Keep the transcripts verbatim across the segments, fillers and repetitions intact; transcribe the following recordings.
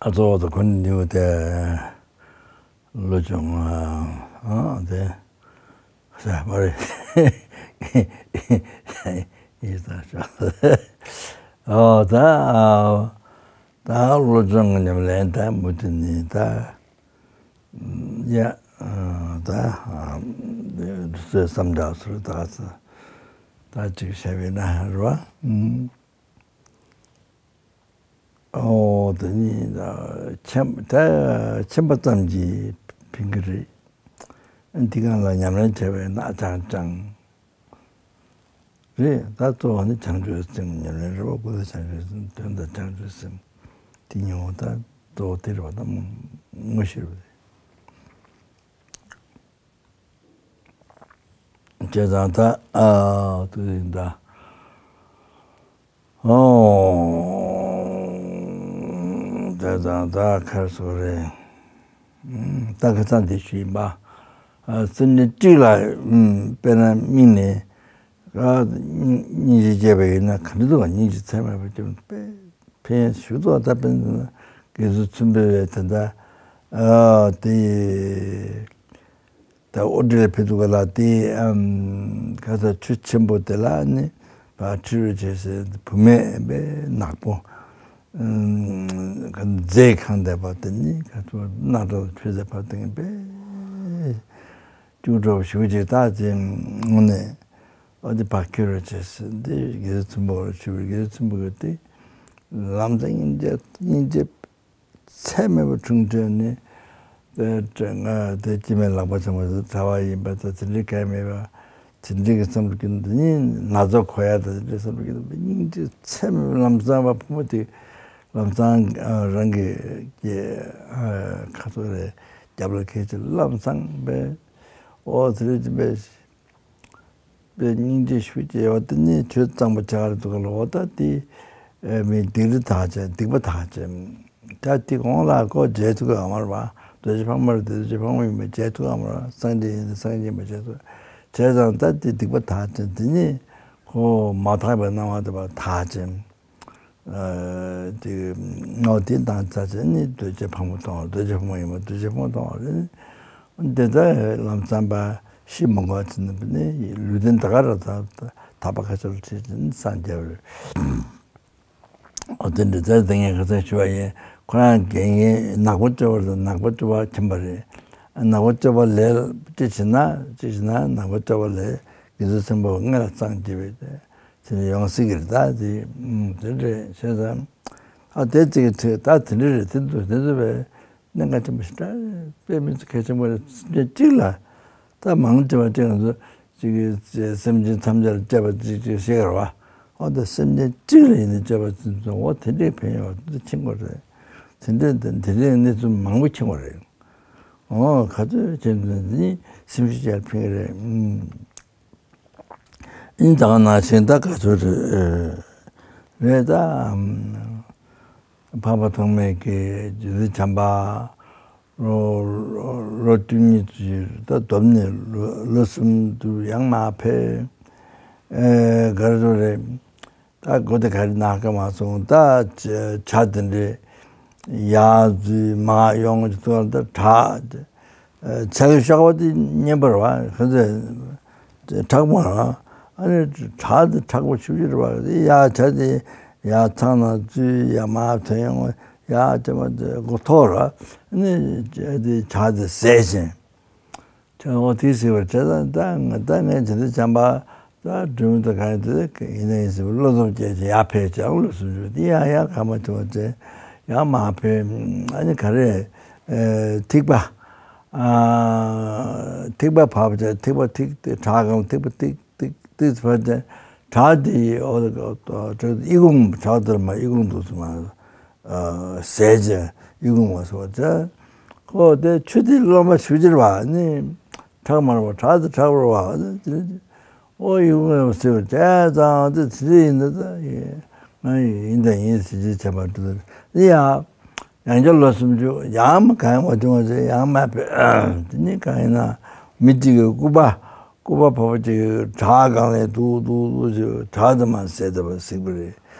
ཨ་གཙོ་བོ་དང་ཁོ་ནི་ནིའུ་དེ་བློ་སྦྱོང་ཨ་དེ་ས་མ་རེད། ཡིན་ས་ཤོག་ཨོ་ད་ད་བློ་སྦྱོང་གི་ཉམས་ལེན་ད་མུ་མཐུད་ནས་ད་ཡ་ད་དུས་ཚོད་བསམ་འདྲ་སོར་ད་ད་ཅིག་བྱས་པས་ན་རེད་བ། ཨོ་དེ་ནི་ད་མཁྱེན་ད་མཁྱེན་པ་ཙམ་གྱིས་ཕན་གྱི་རེད། འདི་གང་ལ་ཉམས་ལེན་བྱས་པས་ན་ཅང་ཅང་རེད། ད་གཙོ་བོ་ནི་བྱང་ཆུབ་སེམས་ཉམས་ལེན་རེད་བ། ཀུན་ཏུ་བྱང་ཆུབ་སེམས་དོན་དང་བྱང་ཆུབ་སེམས་དེ་ཉོ་བ་ད་གཙོ་བོ་དེ་རེད་བ། ད་དངོས་གཞི་རེད་བ། བྱས་ཙང་ད་ཨ་དུ་ཡིན་ད། ཨོ། བྱས་ཙང་ད་ཁར་སོ་རེད། ད་ཁ་སང་འདི་ཞུས་ཡིན་པ། སེམས་ཅན་གཅིག་ལ་དཔེར་ན་དམིགས་ནས་སྙིང་རྗེ་སྐྱེས་པ་ཡིན་ན་ག་འདྲ་འདུག་སྙིང་རྗེ་ཚད་མེད་པ་སྐྱེས་པ་དཔེ་ཕན་ཞུ་ཐུབ། ད་དཔེར་ན་དགེ་ཚུལ་ཆེན་པོའི་དེ་འདྲ་དེ། ད་ཨོ་ཏི་ལ་ཕེབས་དུས་ག་ལ་དེ་ཨམ་ག་ས་ཆུ་ཆེན་པོ་དེ་ལ་ནི་བ་ཁྲི་རུ་བྱས་སེ་བུད་མེད་པའི་ནག་པོ་ཨམ་ག་མཛེས་གང་བསྡད་པ་དེ་ནི་ག་ཚོད་སྣ་དྲོ་ཆུ་ཟེ་ཕ་དེང་པས་སྐྱུག་བྲོ་ཞུ་ཅིག་ད་ཅེ་ངོ་ནས་ཨོ་དེ་བ་ཁྲི་རུ་བྱས་སེ་འདི་དགེ་ཚུལ་ཆེན་པོ་རུ་ཞུ་བའི་དགེ་ཚུལ་ཆེན་པོ་གི་དེ་ལམ་སང་སྙིང་རྗེ་སྙིང་རྗེ། ཚད་མེད་པ་འཁྲུངས་བྱས་ནས། དེ་ང་དེ་སྐྱེ་མེད་ལག་པ་འཆང་བ་དེ་གྲྭ་བ་ཡིན་པ་དང་དེ་འདྲའི་གལ་མེད་པ། དེ་འདྲའི་གི་བསམ་བློ་ཀུན་ཏུ་ནི་ན་ཚ་གོ་ཡ་དང་དེ་འདྲའི་བསམ་བློ་ཀུན་ཏུ་སྙིང་རྗེ་ཚད་མེད་པ་ལམ་སང་བ་ཕོ་མོ་དེ་ལམ་སང་རང་གི་ཀྱི་ཁ་ཚོ་རེ་རྒྱབ་ལ་ཁད་ཅིག་ལམ་སང་བས་ཨོ་དེ་རེ་ཅིག་བས། པའི་སྙིང་རྗེ་ཞུ་བྱས་པ་དེ་ནི་ཆོས་གཙང་པོ་ཆགས་རེད་འདུག་ག་ལོ། ད་དེ་མི་སྡིག་རི་དག་བྱས་སྡིག་པ་དག་བྱས། ད་དེ་གོང་ལ་ཁོ་བྱས་ཐུབ་ཀྱི་ཡོད་མ་རེད་པ། རྡོ་རྗེ་ཕག་མོ་རེད། རྡོ་རྗེ་ཕག་མོ་ཡིན་པ་བྱས་ཐུབ་ཀྱི་ཡོད་མ་རེད། སངས་རྒྱས་ཡིན་ན་སངས་རྒྱས་ཡིན་པ་བྱས་ཐུབ། བྱས་ཙང་ད་དེ་སྡིག་པ་དག་བྱས་དེ་ནི་ཁོ་མ་དག་པའི་སྣང་བ་དེ་པ་དག་བྱས། དེ་ངོ་དེ་དང་ཆ་ཆ་ནི་རྡོ་རྗེ་ཕག་མོ་མཐོང་བ། རྡོ་རྗེ་ཕག་མོ་ཡིན་པ་རྡོ་རྗེ་ཕག་མོ་མཐོང་བ་རེད། འདི་ལྟར་ལམ་སང་བ་ཤི་མི་དགོས་ཚེ་ནི་ལུས་རྟེན་ད་ག་ར་ད་དག་པ་ཁ་ཆར་ཁྲིད་ཅིང་སངས་རྒྱས་པ་རེད། འོ་དེ་འདི་ལྟར་དེ་ངས་ཁ་སང་ཞུ་བ་ཡིན། ཁོ་རང་དགེ་བསྙེན་ནག་པོ་སྤྱོད་པ་དང་ནག་པོ་སྤྱོད་པ་མཁྱེན་པ་རེད། ནག་པོ་སྤྱོད་པ་ལས་ཅི་བྱེད་ན་ཅི་བྱེད་ན་ནག་པོ་སྤྱོད་པ་ལས་དགེ་ཚུལ་ཆེན་པོ་སྔོན་ལ་སངས་རྒྱས་པའི་དེ་ནི་ཡོང་སྲིད་ཀྱི་རེད། ད་དེ་དེ་འདྲས་བྱས་ཙང་ཨ་དེ་གཅིག་གི་ཚེ་ད་དེ་འདྲས་རེད། དེ་འདུག་དེ་འདུག་པས་གནད་འགག་ཆེན་པོ་ཞིག་ད་དཔེ་མི་ཚོ་གལ་ཆེན་པོ་རེད། གཅིག་ལ་ད་མང་ཆེ་བ་གཅིག་ང་ཚོ་གཅིག་གི་སེམས་ཅན་ཐམས་ཅད་ལ་སྤྱད་པ་གཅིག་གཅིག་ཤེས་གར་བ། ཨོ་ད་སེམས་ཅན་གཅིག་ལ་ཡིན་ན་སྤྱད་པ་གཅིག་ཚོ་འོ་དེ་འདྲས་ཕན་ཡོད་པ་མཁྱེན་དགོས་རེད། དེ་འདྲས་དེ་འདྲས་གནས་ཚུལ་མང་པོ་མཁྱེན་དགོས་རེད། ཨོ་ག་ཚོད་བྱས་ན་འདི་ནི་སེམས་ཤུགས་ཅན་ལ་ཕན་གྱི་རེད། ཨིན་ད་ག་ནང་བཞིན་ད་ག་ཚོད་རེད་རེད་ད། འཕགས་པ་ཐོགས་མེད་ཀྱིས་རྗེ་བཙུན་བྱམས་པ་ལོ་ལོ་བཅུ་གཉིས་ཙམ་ད་བསྡོམས་ནས་ལོ་ལོ་གསུམ་དུ་ཡང་མ་ཕེབས། ཨེ་ག་རེ་ཚོད་རེད། ད་སྒོ་དེ་ག་རེ་ནག་ག་མ་སོང་། ད་བྱ་དེ་འདྲའི་ཡར་འཛུལ་མར་ཡོང་གི་ཚུལ་ད་བྲག་བྱ་གི་གཤོག་པ་དེ་མཉེན་པོ་རེད་བ། ཁ་ཚོད་དྲག་མོ་རེད་བ། ཨ་ནི་བྲག་དེ་དྲག་པོ་ཆུ་ཆུ་རེད་བ། ཡར་བྱ་དེ་ཡར་ཚང་ན་འཛུལ་ཡར་མར་ཐོན་ཡོང་ཡར་བྱ་མ་དེ་མགོ་ཐོག་རེད་བ། ཨ་ནི་བྱ་དེ་བྱ་དེ་ཟས་ཅན། ཁྱོད་འོ་དེ་ཟེར་བར་བྱས་ཙང་ད་ང་ད་ངས་ཇི་འདྲ་བྱམས་པ་ད་སྒྲོལ་མ་དང་གང་ཡིན་དེ་ཡིན་ན་ཡིན་ཟེར་བར་བློ་སྟོབས་སྐྱེས་ཀྱི་ཡར་ཕེབས་ཀྱང་བློ་སུ་འཇུག་དེ་ཡང་ཡང་གང་མ་བྱུང་བ་བྱས་ཡང་མ་ཕེབས། ཨ་ནི་ག་རེ་ཐིགས་པ་ཐིགས་པ་བབས་བྱས་ཐིགས་པ་ཐིགས་ཏེ་བྲག་སྒང་ཐིགས་པ་ཐིགས་ཐིགས་ཐིགས་བབས་བྱས་བྲག་དེ་ཨོ་ཨི་ཁུང་བྲག་དེར་མ་ཨི་ཁུང་འདུག་སེ་མ། ཟས་ཅན་ཡི་གུ་མ་སོགས་ཅན། ཁོ་དེ་ཆུ་དེ་རློན་པ་ཆུ་གྱེར་བ་ནི་ཁྲག་མར་བ་ཁྲག་དེ་ཁྲག་རོ་བ་ནི་དེ་ཨོ་ཡི་གུ་མ་སོགས་བྱས་ཙང་དེ་དེ་ཡིན་ད་ད་ཡིན་ང་ཡིན་ད་ཡིན་ཟེར་ཅིག་བྱས་པ་དེ་ཡ་ཡང་བསྐྱར་ལོ་སུམ་ཅུ་ཡང་མ་གང་བ་དུ་མ་ཟེར་ཡང་མ་ཕེབས། དེ་ནི་གང་ཡིན་ན་མི་གཅིག་གི་སྐུ་པ་སྐུ་པ་ཕོ་བ་གཅིག་གི་བྲག་སྒང་ལས་དུ་དུ་དུ་ཟེར་བྲག་དེ་མ་ཟེར་ད་པ་ཟིག་པ་རེད།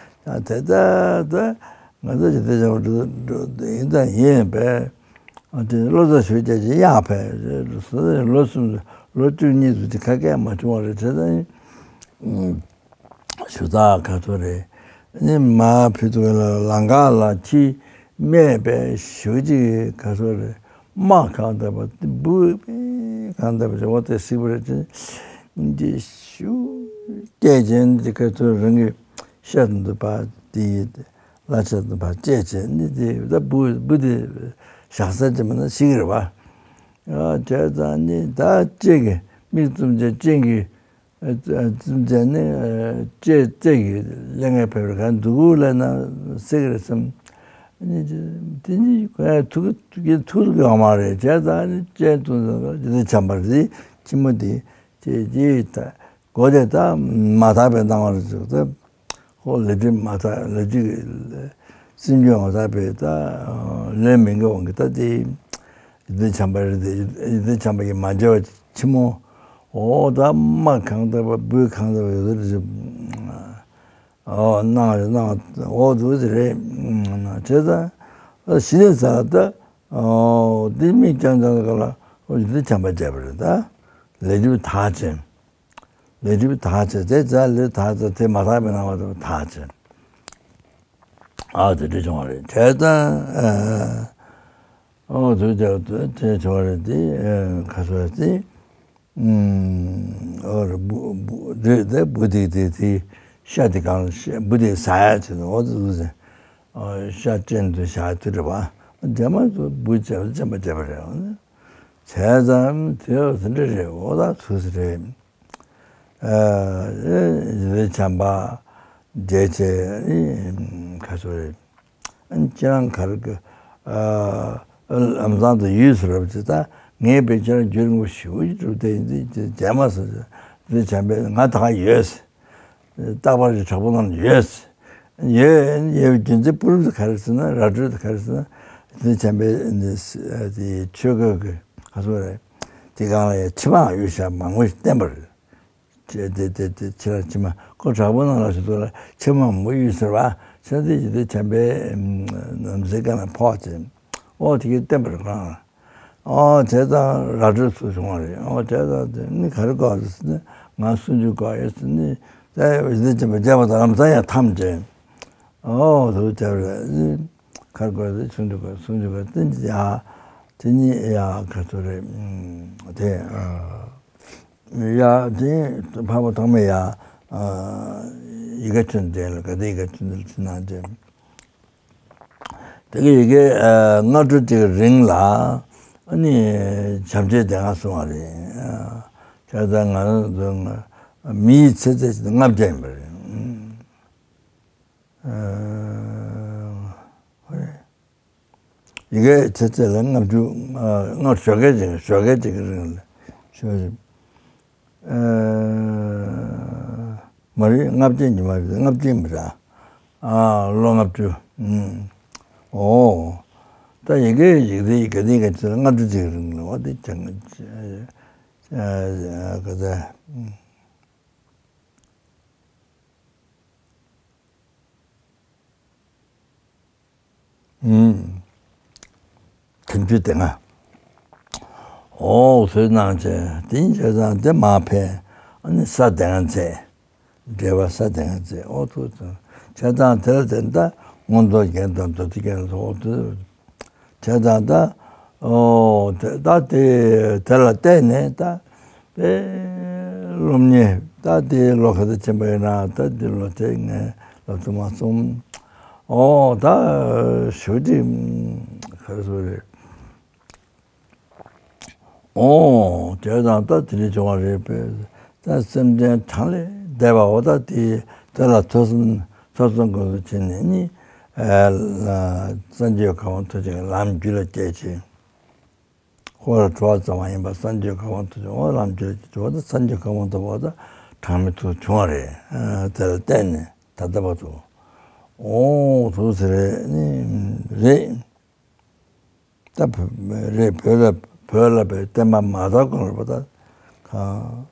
ད་དེ་ད་ད། ང་ཚོ་ཇི་ལྟར་བྱ་བ་འགྲོ་འགྲོ་ཡིན་དང་ཡིན་པས། ཨ་དེ་བློ་རྩ་ཞུ་བྱས་ཀྱི་གཡག་ཕེབས་ལོ་གསུམ་ལོ་བཅུ་གཉིས་སུ་དེ་ཁ་སྐད་མ་བྱུང་བ་རེད་བྱས་ཙང་། ཞུ་དག་ག་ཚོད་རེད། ནི་མ་ཕི་ཏུ་ལ་ལང་ཀ་ལ་ཁྱི་སྨད་པའི་ཞུ་ཅིག་ག་ཚོད་རེད། དམག་གང་འདྲ་བ་འབུ་གང་འདྲ་བ་འོ་དེ་སྲིད་པ་རེད་ཅེས་འདི་ཞུ་སྐད་ཅན་འདི་ག་ཚོད་རང་གི་ཤ་དང་དུ་བ་དེ་ལ་ཆ་དང་བ་སྐད་ཅན་ནི་དེ་ད་འབུ་འབུ་དེ་བཞག་ས་ཅི་མ་ན་ཤི་གི་རེད་བ། ཨ་བྱས་ཙང་ནི་ད་ཅེ་གི་མིག་བཙུམ་བྱས་ཅེ་གི་ཙམ་བྱས་ནས་ལྕེ་ལྕེ་གི་ལས་ངན་ཕེབས་རེ་ག་འདུག་ལས་ན་སྲེག་རེ་བསམ། ཨ་ནི་དེ་ནི་ཁོ་ཡང་ཐུག་ཐུག་ཐུག་ཐུག་ཡོང་མ་རེད་བྱས་ཙང་ཨ་ནི་ལྕེ་བཙུམ་ཙམ་ལ་ཇི་ལྟར་བྱམས་པ་རེད་ཁྱི་མོ་དེ་ཅེ་ཅེ་ད་སྒོ་དེ་ད་མ་དག་པའི་སྣང་བ་རེ་བྱུང་ད། ཁོ་ལས་སྒྲིབ་མ་དག་ལས་སྒྲིབ་སེམས་རྒྱུད་མ་དག་པའི་ད་ལས་མི་འགལ་བ་གི་ད་དེ་ཡིད་བདེ་བྱམས་པ་རེད་དེ་ཡིད་བདེ་བྱམས་པ་ཡིས་མ་བྱས་པ་ཆི་མོ་འོ་ད་དམག་གང་དག་པ་འབུ་གང་དག་པ་ཡོད་རེད་འོ་གནང་རེད་གནང་འོ་འདུག་དེ་རེད་བྱས་ཙང་ཞི་ནས་ཚ་ད་འོ་དེ་མི་རྐྱང་རྐྱང་ག་ལ་ཡིད་བདེ་བྱམས་པ་བྱས་པ་རེད་ད་ལས་སྒྲིབ་དག་ཅིང་། ལས་སྒྲིབ་དག་ཚེ་དེ་ཙ་ལས་དག་ཚེ་དེ་མ་དག་པའི་སྣང་བ་དང་དག་ཚེ། ཨ་དེ་འདྲ་བྱུང་བ་རེད་དེ་ལྟ་ཨོ་དུ་ཅག་དེ་བྱུང་བ་རེད་དེ་ཁ་སོ་དེ་ཨོ་རེད་བུ་བུ་དེ་དེ་བུ་དེ་དེ་དེ་ཤ་དེ་གང་བུ་དེ་ཟ་ཡ་ཆེ་ཨོ་དུ་དུ་ཟེ་ཤ་ཅན་དུ་བཞག་དུ་རེད་བ་རྗེས་མ་དུ་བུ་ཅན་ཅན་པ་བྱས་པ་རེད་བྱས་ཙང་དེ་འོ་དེ་འདྲ་རེད་ཨོ་ད་ཐུག་སི་རེད། ཡི་དེ་བྱམས་པ་རྒྱལ་ཆེ་ཁ་སོ་རེད། ཁྱེད་རང་ག་རེ་གི་ལམ་སང་དུ་ཡུལ་སུ་རབ་ཅི་ད་ངས་པའི་ཁྱེད་རང་རྒྱུད་ངོ་ཤིའུ་ཡི་གྲུབ་དེ་ཡིན་དུས་རྒྱལ་མ་སོ་ཡི་དེ་བྱམས་པས་ང་ད་ག་ཡོད། རྟག་པར་གྱི་དྲག་པོ་རྣམས་ཡོད། ཡོད་ཡོད་རྒྱུ་མཚན་པུ་རུབ་དུ་ག་རེ་ཟེར་ན་ར་སྤྲོད་དུ་ག་རེ་ཟེར་ན་དེ་བྱམས་པས་དེ་ཆོས་གོས་གི་ག་སོ་རེད། དེ་གང་ལ་ཡང་ཕྱི་མ་གཡུ་ཞྭ་མང་པོ་ཞིག་བསྟན་པ་རེད། ཅེས་དེ་དེ་དེ་ཕྱི་ལ་ཕྱི་མ་ཁོ་དྲག་པོ་རྣམས་ལ་ཞུ་དོ་ལ་ཕྱི་མ་མུ་ཡུ་ཟེར་བ་ཆ་དེ་ཡི་དེ་བྱམས་པའི་ནམ་ཟེར་ག་ན་ཕོག་ཅེས་ཨོ་དེ་གི་བསྟན་པ་རེད་གང་ལ། ཨོ་བྱས་ཙང་ར་སྤྲོད་ཚུལ་བྱུང་བ་རེད། ཨོ་བྱས་ཙང་དེ་ནི་ག་རེ་དགོས་ཟེར་ནི་ང་སུན་ཆུ་དགོས་ཡོད་ཟེར་ནི་ད་ཡི་དེ་བྱམས་པའི་རྒྱབ་པ་དང་ལམ་སང་ཡང་ཐམས་ཅད་ཨོ་དུ་བྱས་རེད་ནི་ག་རེ་དགོས་ཟེར་སུན་ཆུ་དགོས་སུན་ཆུ་དགོས་དེ་ཡ་དེ་ནི་ཡ་ག་ཚོད་རེད་དེ། ཡ་དེ་འཕགས་པ་ཐོགས་མེད་ཡ་ཡི་གེ་ཆུན་ལྡན་ལ་ག་དེ་ཡི་གེ་ཆུན་ལྡན་ལ་ཆུ་ནང་ལྡན། དེ་གི་ཡི་གེ་སྔ་དྲོ་དེ་གི་རིང་ལ་ཨ་ནི་བྱམས་ཆེན་སྡེ་ལྔ་གསུང་བ་རེད། བྱས་ཙང་ང་ཚོ་མིའི་ཚེ་ཚད་ལྔ་བརྒྱ་ཡིན་པ་རེད། ཡི་གེ་ཚེ་ཚད་ལ་ལྔ་བཅུ་ལྔ་ཞོགས་ཀས་ཅིག་ཞོགས་ཀས་ཅིག་གི་རིང་ལ་ཞོགས་མ་རེད་ལྔ་བཅུ་ཉི་མ་རེད་ལྔ་བཅུ་མི་ར་ལོ་ལྔ་བཅུ་ཨོ་ད་ཡི་གེ་ཡིག་དེ་ཡི་གེ་དེ་ག་ཚེ་ལྔ་བཅུ་ཅིག་གི་རིང་ལ་བ་དེ་ཅང་ག་ཚ། ཐིམ་ཆུ་དེ་ང་། འོ་བཟོས་གནང་བྱས་དེ་བྱས་ཙང་དེ་མ་ཕན་ཨ་ནི་ས་དེ་ང་ཚེ་འབྲེལ་བ་ས་དེ་ང་ཚེ་འོ་ཐུག་ཙང་བྱས་ཙང་དེ་ལ་དེ་འདྲ་མངོན་རྟོགས་རྒྱན་དང་མདོ་སྡེ་རྒྱན་ལ་སོགས་འོ་ཐུག་བྱས་ཙང་ད་ཨོ་དེ་ད་དེ་དེ་ལ་བལྟས་ནས་ད་དཔེ་སློབ་གཉེར་ད་དེ་ལོ་ག་ཚོད་ཕྱིན་པ་ཡིན་ན་ད་དེ་ལོ་དེ་ངས་ལབ་ཐུབ་མ་སོང་། ཨོ་ད་ཞུ་དེ་ག་རེ་ཟེར་རེད། ཨོ་དེ་དང་ད་དེ་འདྲ་བྱུང་བ་རེད་པས། ད་སེམས་ཅན་གྲངས་ལས་འདས་པའོ་ད་དེ་དེ་ལ་ཐོས་བསམ་ཐོས་བསམ་དགོས་སུ་བྱས་ནས་ནི་སངས་རྒྱས་གང་བ་ཐོབ་ཅིང་ལམ་རྒྱུད་ལ་སྐྱེས་ཆེ། ཧོར་གྲོགས་ཙམ་མ་ཡིན་པ་སངས་རྒྱས་གང་བ་ཐོབ་ཅིང་ཧོར་ལམ་རྒྱུད་ལ་སྐྱེས་ཆེ་བ་ད་སངས་རྒྱས་གང་བ་ཐོབ་པ་ད་གྲངས་མེད་དུ་བྱུང་བ་རེད། དེ་ལ་བརྟེན་ནས་ད་ལྟ་བར་དུ་ཨོ་ཐུག་ཟེར་རེད་ནི་རེད། ད་བོད་རེད་བོད་ལ་བོད་ལ་བའི་བསྟན་པ་མ་དར་གོང་ལ་བ་ད་གང་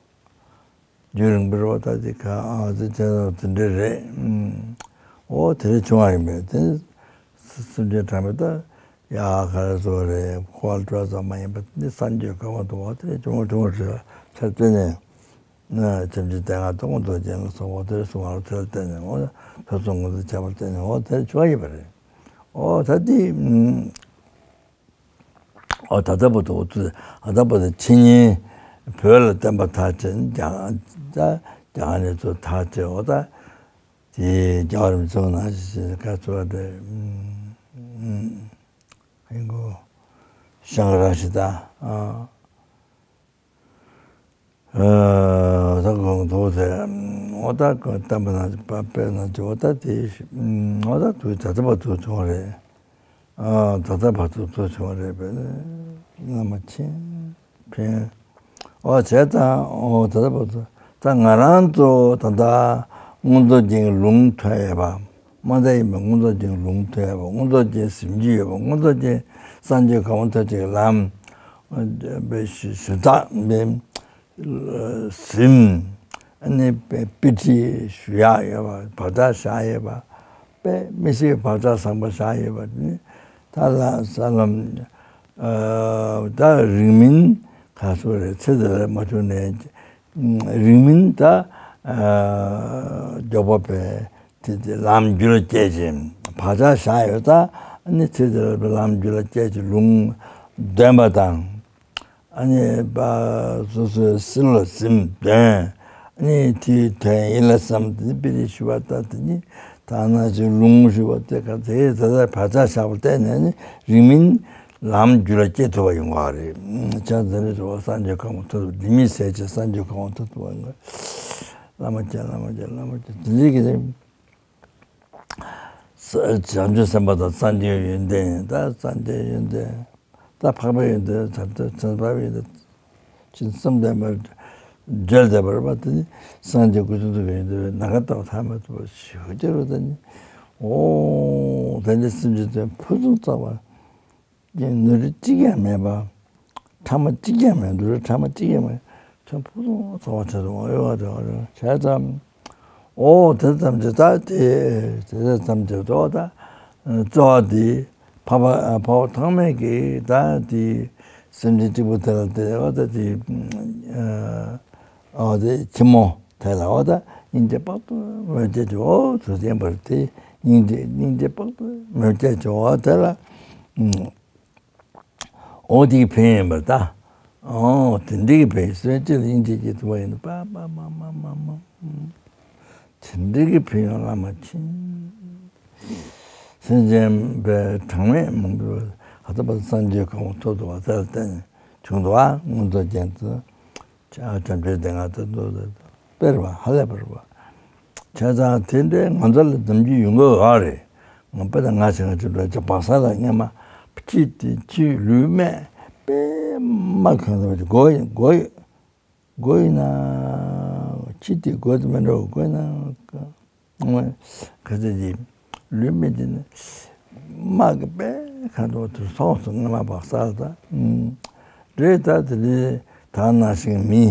རྒྱུན་རིང་པོར་བ་ད་དེ་གང་ཨ་ཙི་ཅན་དེ་འདྲ་རེད། ཨོ་དེ་རེད་བྱུང་བ་ཡིན་པས་དེ་ སེམས་ཅན་གྲངས་མེད་ད་ཡ་ག་རེ་ཟེར་རེད། འཁོར་བ་འགྲོ་བ་ཙམ་མ་ཡིན་པ་འདི་སངས་རྒྱས་གོ་འཕང་ཐོབ་པ་དེ་ལས་ཆུང་ངུ་ཆུང་ངུ་ཞིག་ལ་ཚར་བལྟས་ནས། ན་བྱམས་ཆེན་སྡེ་ལྔ་དང་མངོན་རྟོགས་རྒྱན་ལ་སོགས་པ་དེ་ལས་གསུངས་པ་ལ་ཚུར་བལྟས་ནས། འོ་ཐོས་བསམ་སྒོམ་གསུམ་བྱས་པར་བརྟེན་ནས། འོ་དེར་བྱུང་བ་ཡིན་པ་རེད། འོ་ད་འདི་ཨ་ད་ལྟ་བར་དུ་འོ་ཚོས་ཨ་ད་བར་དུ་འཆད་ཉན་བོད་ལ་བསྟན་པ་དར་ཆེན་རྒྱ་ད་རྒྱ་གར་ནས་ཚུར་དར་ཆེ་འོ་ད་དེ་རྒྱལ་བ་རིན་པོ་ཆེ་ནང་བཞིན་བཀའ་ཚོར་བ་དེ་ཨིན་གོ་ཤང་ར་ཤི་ད་ཨ། ད་གོང་དུ་དེ་འོ་ད་གོང་བསྟན་པ་ན་དཔེ་ན་ཅི་འོ་ད་དེ་འོ་ད་དུ་ད་ལྟ་བར་དུ་བྱུང་རེད། ཨ་ད་ལྟ་བར་དུ་དུ་བྱུང་རེད་པས་བླ་མ་ཆེན་ཕན་འོ་བྱས་ཙང་འོ་ད་ལྟ་བར་དུ་ད་ང་རང་ཚོ་ད་ལྟ་མངོན་རྟོགས་རྒྱན་གྱི་ལུང་ཐོན་ཡོད་པ། མ་མཐའ་ཡས་པའི་མངོན་རྟོགས་རྒྱན་གྱི་ལུང་ཐོན་ཡོད་པ། མངོན་རྟོགས་རྒྱན་གཟིམ་རྒྱུ་ཡོད་པ། མངོན་རྟོགས་རྒྱན་སངས་རྒྱས་གོ་འཕང་ཐོབ་བྱེད་ཀྱི་ལམ་པའི་ཞུ་དག་པའི་གཟིམ། ཨ་ནི་དཔེ་དཔེ་ཁྲིད་ཞུ་ཡག་ཡོད་པ། བག་ཆགས་བཞག་ཡོད་པ། དཔེ་མི་སྲིད་བག་ཆགས་བཟང་པོ་བཞག་ཡོད་པ་ནི་ད་ལ་ས་ལམ་ད་རིང་མིན་ག་སོ་རེད། ཚེ་འདི་ལ་མ་བྱུང་ནས། རིང་མིན་ད་མགྱོགས་པོ་བས་དེ་དེ་ལམ་རྒྱུད་ལ་སྐྱེས་ཀྱི་བག་ཆགས་བཞག་ཡོད་ད། ཨ་ནི་ཚེ་འདི་ལ་ལམ་རྒྱུད་ལ་སྐྱེས་ཀྱི་ལུང་འདོན་པ་དང་། ཨ་ནི་པ་སོ་སོའི་སྲིད་ལ་གཟིམ་འདོན། ཨ་ནི་དེའི་དོན་ཡིད་ལ་བསམ་དེ་ནི་དཔེ་རིས་ཞུ་བ་ད་དེ་ནི་ད་ན་ཅིག་ལུང་ཞུ་བ་དེ་ག་དེ་ད་ལྟ་བག་ཆགས་བཞག་པ་བལྟས་ནས་ནི་རིང་མིན་ལམ་རྒྱུད་ལ་སྐྱེ་ཐུབ་པ་ཡོང་གི་རེད། ཆ་ཚང་རེ་ཚོ་སངས་རྒྱས་གོ་འཕང་ཐོབ་ཐུབ། འདི་མི་ཟད་ཅིང་སངས་རྒྱས་གོ་འཕང་ཐོབ་ཐུབ་པ་ཡོང་གི་རེད། བླ་མ་མཁྱེན། བླ་མ་མཁྱེན། བླ་མ་མཁྱེན། དེ་འདྲའི་གི་རེད། ས་བྱང་ཆུབ་སེམས་དཔའ་དང་སངས་རྒྱས་ཡོན་ཏན། ད་སངས་རྒྱས་ཡོན་ཏན། ད་འཕགས་པའི་ཡོན་ཏན། བྱང་ཆུབ་སེམས་དཔའི་ཡོན་ཏན། ཅི་བསམ་དེ་མར་བརྗོད་བསྡད་པར་བ་དེ་ནི་སངས་རྒྱས་སྐུ་ཚེ་ཐུབ་པའི་ཡོན་ཏན་ནམ་མཁའ་ལྟ་བུ་ཐ་མལ་དུ་བ་ཞིག་ཅེས་པ་དེ་ནི། འོ་དེ་ནི་སེམས་ཅན་དོན་ཕུན་སུམ་ཚོགས་པ། ནོར་འཁྲུལ་གཅིག་ཀྱང་མེད་པ། ཕྲ་མ་གཅིག་ཀྱང་མེད། ནོར་འཁྲུལ་ཕྲ་མ་གཅིག་ཀྱང་མེད། དོན་ཕུན་སུམ་ཚོགས་པ་ཆེད་དུ་འོས་པ་དེ་བ་བྱས་ཙམ། འོ་དེ་ཙམ་གྱིས་ད་དེ་དེ་ཙམ་གྱིས་དོ་ད་རྩ་བ་དེ་འཕགས་པ་འཕགས་པ་ཐོགས་མེད་ཀྱིས་ད་དེ་སེམས་ཅན་གཅིག་པུ་དེ་ལ་དེ་འོ་ད་དེ་འོ་དེ་ཆེན་མོ་དེ་ལ་འོ་ད་སྙིང་རྗེ་དཔག་ཏུ་མེད་ཀྱི་འོ་དུ་བསྟན་པར་དེ་སྙིང་རྗེ་སྙིང་རྗེ་དཔག་ཏུ་མེད་ཀྱི་འོ་དེ་ལ། འོ་དེའི་ཕན་ཡིན་པར་ལྟ། འོ་དེ་འདྲའི་ཕན་ཡོན་སེམས་ཅན་ལ་སྙིང་རྗེ་སྐྱེ་ཐུབ་པ་ཡིན་ན་པ་པ་མ་མ་མ་མ། དེ་འདྲའི་ཕན་ཡོན་བླ་མ་མཁྱེན། སེམས་ཅན་པའི་གྲངས་མེད་མང་པོས་ཧ་ད་པ་སངས་རྒྱས་གོ་འཕང་ཐོབ་ཐུབ་པ་དེ་ལ་བརྟེན་ནས་བྱུང་འདུག་པ། མངོན་རྟོགས་རྒྱན་དུ། བྱང་ཆུབ་སྡེ་ལྔ་དེ་ཚོ་དཔེ་རེད་པ། ཧ་ལས་པ་རེད་པ། བྱས་ཙང་དེ་འདྲའི་ང་ཚོ་ལ་ནམ་རྒྱུན་ཡོང་གི་ཡོད་རེད། ངོ་དཔེ་དང་ང་ཞིག་ང་ཅིག་འགྲོ་ཅིག་བག་ས་ལ་སྔན་མ་ཕྱི་དེ་ཕྱི་ལུས་སྨད་པད་མ་གང་འདྲ་བ་ཅིག་སྒོ་ཡིན་སྒོ་ཡིན་སྒོ་ཡིན་ན་ཕྱི་དེ་སྒོ་དེ་མི་འདྲ་བ་སྒོ་ཡིན་ན་ང་ག་ཚོད་ཅིག་ལུས་སྨད་དེ་ནི་དམག་གི་པད་གང་འདྲ་བ་དེ་སོང་སོང་སྔན་མ་བག་ས་ལ་ད་རེད། ད་དེ་འདྲའི་ད་ནང་བཞིན་མི།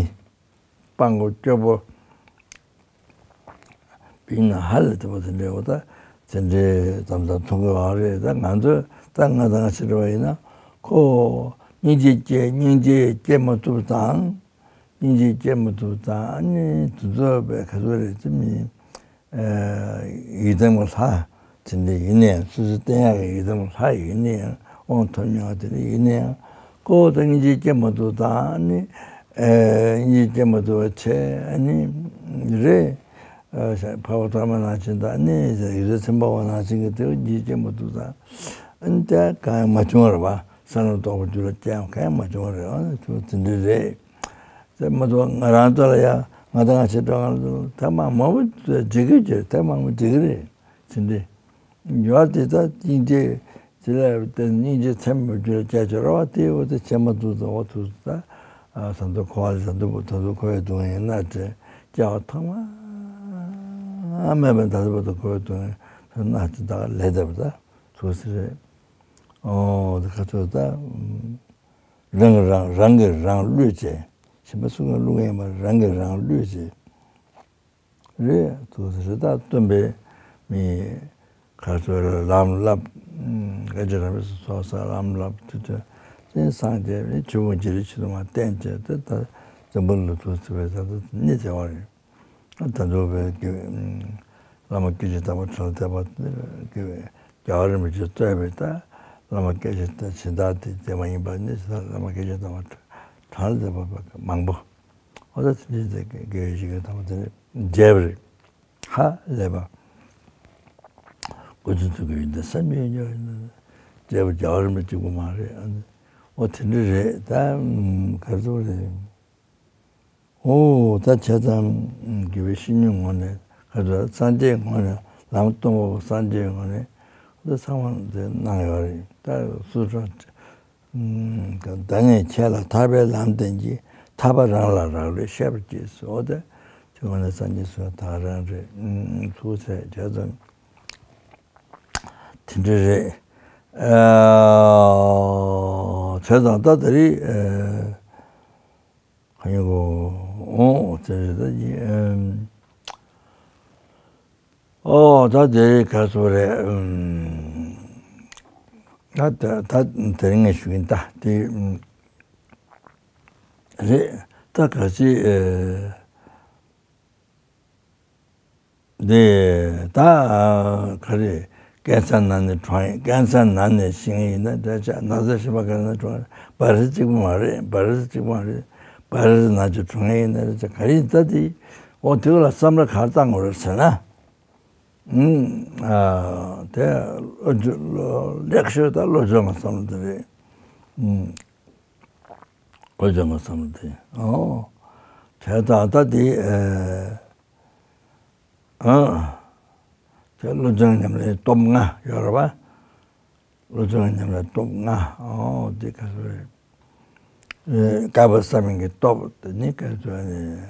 སྤྲང་པོ་སྐྱོ་པོ་ཡིན་ན་ཧ་ལས་ཐུབ་པ་དེ་འདྲའི་འོ་ད་དེ་འདྲའི་ཙམ་ཙམ་མཐོང་གི་ཡོད་རེད། ད་ང་ཚོས་ད་ང་དང་ང་ཕྱི་དྲོ་བ་ཡིན་ན་ཁོ་སྙིང་རྗེ་སྐྱེ་སྙིང་རྗེ་སྐྱེ་མ་ཐུབ་དང་། སྙིང་རྗེ་སྐྱེ་མ་ཐུབ་དང་། ཨ་ནི་དེ་ཚོ་བས་ག་ཚོད་རེད་ཅེས་མི། ཡི་དམ་གྱི་ལྷ་དེ་འདྲ་ཡིན་ནའང་སོ་སོའི་བསྟེན་ཡག་གི་ཡི་དམ་གྱི་ལྷ་ཡིན་ནའང་དབང་ཐོབ་མྱོང་བ་དེ་འདྲ་ཡིན་ནའང་ཁོ་བོ་ད་སྙིང་རྗེ་སྐྱེ་མ་ཐུབ་དང་ནི། སྙིང་རྗེ་སྐྱེ་མ་ཐུབ་པ་བྱས་ནི་རེད། འཕགས་པ་ཐོགས་མེད་ནང་བཞིན་དང་ནི་ཡི་དམ་ཚེ་དཔག་མེད་ནང་བཞིན་གྱི་དེ་སྙིང་རྗེ་སྐྱེ་མ་ཐུབ་དང་། ཨ་ནི་དེ་གང་ཡང་མ་བྱུང་བ་རེད་པ། ས་ལམ་རྟོགས་པའི་རྒྱུ་ལ་སྐྱེ་ཡང་གང་ཡང་མ་བྱུང་བ་རེད། ཨ་ནི་དེ་འདྲ་རེད། དེ་མ་གཏོགས་ང་རང་ཚོ་ལ་ཡང་ང་དང་ང་ཞེས་གྲོགས་ང་ཚོ་ཐེངས་མང་པོ་འགྲིག་གི་ཡོད། ཐེངས་མང་པོ་འགྲིག་གི་རེད། དེ་འདྲ་ཡོད་དེ་ད་སྙིང་རྗེ་དེ་ལ་བརྟེན་སྙིང་རྗེ་ཚད་མེད་རྒྱུ་ལ་སྐྱེ་ཆོག་ར་བ་དེ་འོ་དེ་བྱེད་མ་ཐུབ་ཙང་འོ་ཐུབ་ཙང་ད་ད་དུང་འཁོར་བ་ལ་ད་དུང་ད་དུང་འཁོར་བའི་སྡུག་བསྔལ་ཡིན་ན་དེ་སྐྱེ་བ་ཐེངས་མ་མེད་པ་ད་ལྟ་བར་དུ་འཁོར་བའི་སྡུག་བསྔལ་ན་དེ་ད་ལས་བསྡད་པ་ད་ཐུགས་སྲས་རེད། ཨོ་དེ་ཁ་ཐུག་ད། རང་གིས་རང་རང་གིས་རང་བསླུས་བྱས། གཞན་པ་སུ་གིས་བསླུ་མཁན་མ་རེད། རང་གིས་རང་བསླུས་བྱས། རེད། དུ་རེ་ད་སྟོན་པས་མི་ཁ་ཚོད་ལམ་བསླབ། སྐད་ཅིག་རང་བས་སུ་ཚོགས་བསགས་ལམ་བསླབ་དུས་དུས་ཅིང་སངས་རྒྱས་པའི་ཆོས་ཕུང་བརྗེ་རེས་ཆེ་དུ་མ་བསྟན་བྱས་ཏེ་ད་འཛམ་བུ་གླིང་ལ་ཐུག་ཟེར་བའི་ད་ལྟ་གནས་བཙལ་བ་རེད། ད་དུང་བའི་གི་བླ་མ་སྐྱེས་ཆེན་དམ་པ་བྲག་ལ་བསྡད་པ་གི་རྒྱལ་བ་རིན་པོ་ཆེས་གཙོས་པའི་ད་བླ་མ་སྐྱེས་ཆེན་ད་གཞན་དག་དེ་དེ་མ་ཡིན་པ་ནི་ད་བླ་མ་སྐྱེས་ཆེན་དམ་པ་བྲག་ལ་བསྡད་པ་མང་པོ། ཨོ་ད་དེ་འདྲའི་དགེ་བའི་བཤེས་གཉེན་དམ་པ་དེ་ནི་མཇལ་བ་རེད། ཧ་ལས་པ། སྐུ་ཚེ་ཐུག་གི་ཡོན་ཏན་བསམ་ཡས་མྱོང་ཡིན་ན་མཇལ་བ་རྒྱལ་བ་རིན་པོ་ཆེ་གཅིག་པུ་མ་རེད། ཨ་ནི་ཨོ་དེ་འདྲ་རེད་ད། ག་རེ་ཟེར་དགོས་རེད། ཨོ་ད་བྱས་ཙང་དགེ་བའི་བཤེས་གཉེན་ངོས་ནས་ག་རེ་ཟེར་སངས་རྒྱས་ངོས་ནས་ལམ་སྟོན་པ་པོ་སངས་རྒྱས་ངོས་ནས་ད་ཚང་མ་དེ་གནང་ཡོད་རེད། ད་སུ་ཚོ་བདག་ཉིད་ཁྱེད་ལ་ཐར་པའི་ལམ་བསྟན་གྱིས། ཐར་པ་རང་ལ་རག་ལས་ཤེས་པར་གྱིས་སོ། དེ་དེ་ངོས་ནས་སངས་རྒྱས་སུ་ད་རང་རེད། ཐུགས་ཚད་བྱས་ཙང་དེ་འདྲ་རེད། ཨ་བྱས་ཙང་ད་དེ་རིང་ཨ་ཁ་ཉིན་གོ་ཨོ་ཙེ་རེད་ད་ཡིན། ཨོ་ད་དེ་ག་ཚོད་རེད། ད་ད་ད་དེ་རིང་ངས་ཞུ་གིན་ད་དེ་རེད་ད་ག་ཅི་ཨེ། འདི་ད་ག་རེ་སྐལ་བཟང་ན་ནི་གྲོངས་ཡིན། སྐལ་བཟང་ན་ནི་ཤི་ཡིན་ན་འདྲ་ཆགས། ན་ཚ་ཤི་བ་ག་ན་གྲོངས་བ་རི་གཅིག་པ་མ་རེད། བ་རི་གཅིག་པ་མ་རེད། བ་རི་ན་ཅི་གྲོངས་ཡིན་ན་འདྲ་ཆགས། ག་ཡིན་ད་དེ་འོ་དེ་ལ་བསམ་བློ་ག་རེ་བཏང་དགོས་རེད་ཟེར་ན། ཨ་དེ་ལེགས་ཤོས་ད་བློ་སྦྱོང་གི་བསམ་བློ་དེ་རེད། ཨུམ། བློ་སྦྱོང་གི་བསམ་བློ་དེ་ཨོ། དེ་ད་ལྟ་དེ་ཨ་དེ་བློ་སྦྱོང་ཉམས་ལེན་སྟོབས་ལྔ་ཡོད་རེད་པ། བློ་སྦྱོང་ཉམས་ལེན་སྟོབས་ལྔ་ཨོ་དེ་ག་ཚོད་རེད། ཨེ་བསྐལ་པ་བསམ་ཡས་ཀྱི་སྟོབས་དེ་ནི་ག་ཚོད་རེད།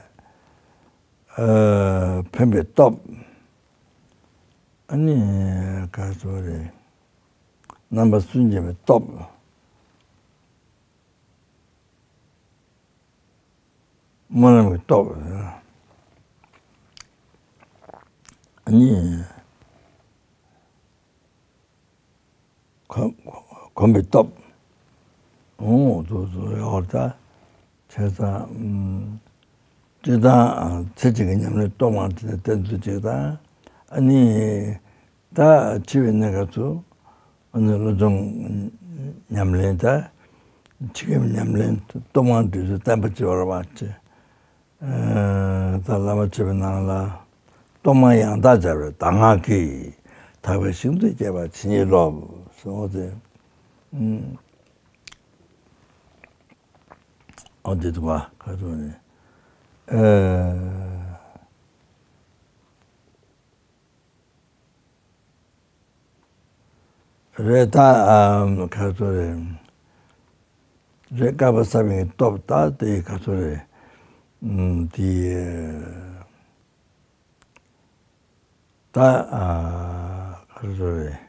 ཨ་ཕན་པའི་སྟོབས། ཨ་ནི་ག་ཚོད་རེད། རྣམ་པ་སུན་འབྱིན་པའི་སྟོབས། སྨོན་ལམ་གྱི་སྟོབས། ཨ་ནི་གོམས་པའི་སྟོབས། འོ་དུ་དུ་ཡོད་ད། བྱས་ཙང་སྤྱིར་བཏང་ཚེ་གཅིག་གི་ཉམས་ལེན་སྟོབས་ལྔ་དེ་ནི་གཏན་དུ་གཅིག་དང་། ཨ་ནི་ད་འཆི་བའི་གནས་སྐབས་སུ་ཨ་ནི་བློ་སྦྱོང་ཉམས་ལེན་ད་འཆི་ཁའི་ཉམས་ལེན་སྟོབས་ལྔ་འདི་ཚོ་བསྟན་པ་བྱེད་པར་བ་ཅེས། ད་བླ་མ་མཆོད་པའི་ནང་ལ། སྟོབས་ལྔ་ཡང་དག་སྦྱར་བའི་གདམས་ངག་གིས། དག་པའི་ཞིང་དུ་སྐྱེ་བར་བྱིན་གྱིས་རློབས། གསུངས་ཏེ། ཨོ་དེ་དུ་བ་ག་ཚོད་ནས། རེད་ད་ག་ཚོད་རེད། རེད་བསྐལ་པ་བསམ་ཡས་སྟོབས་ད་དེ་ག་ཚོད་རེད། དེ་ད་ག་ཚོད་རེད།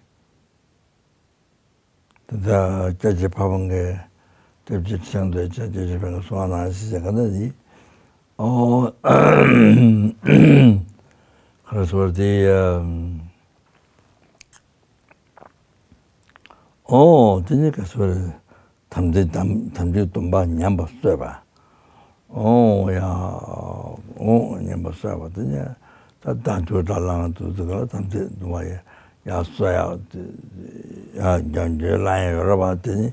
དེ་ལྟར་སྐྱབས་རྗེ་ཕ་བོང་གི་སྐྱབས་རྗེ་ཁྲི་བྱང་དུ་སྐྱབས་རྗེ་ཕ་བོང་གི་གསུང་བ་ནང་བཞིན་བྱས་ག་ན་ཡིན། ཨོ། ག་རེ་ཟེར་དེ་ཡ། ཨོ་དེ་ནི་ག་ཟེར་དམ་ཚིག་དམ་དམ་ཚིག་སྡོམ་པ་ཉམས་པ་གསོས་པ། ཨོ་ཡ། ཨོ་ཉམས་པ་གསོས་པ་དེ་ནི་ད་བདག་འཇུག་དང་བླང་དོར་དེ་ག་ལ་དམ་ཚིག་སྡོམ་པ་ཡ་ཡ་གསོ་ཡ། ཡ་རྒྱ་འཇུག་བླང་ཡ་ཡོད་རེད་པ། དེ་ནི་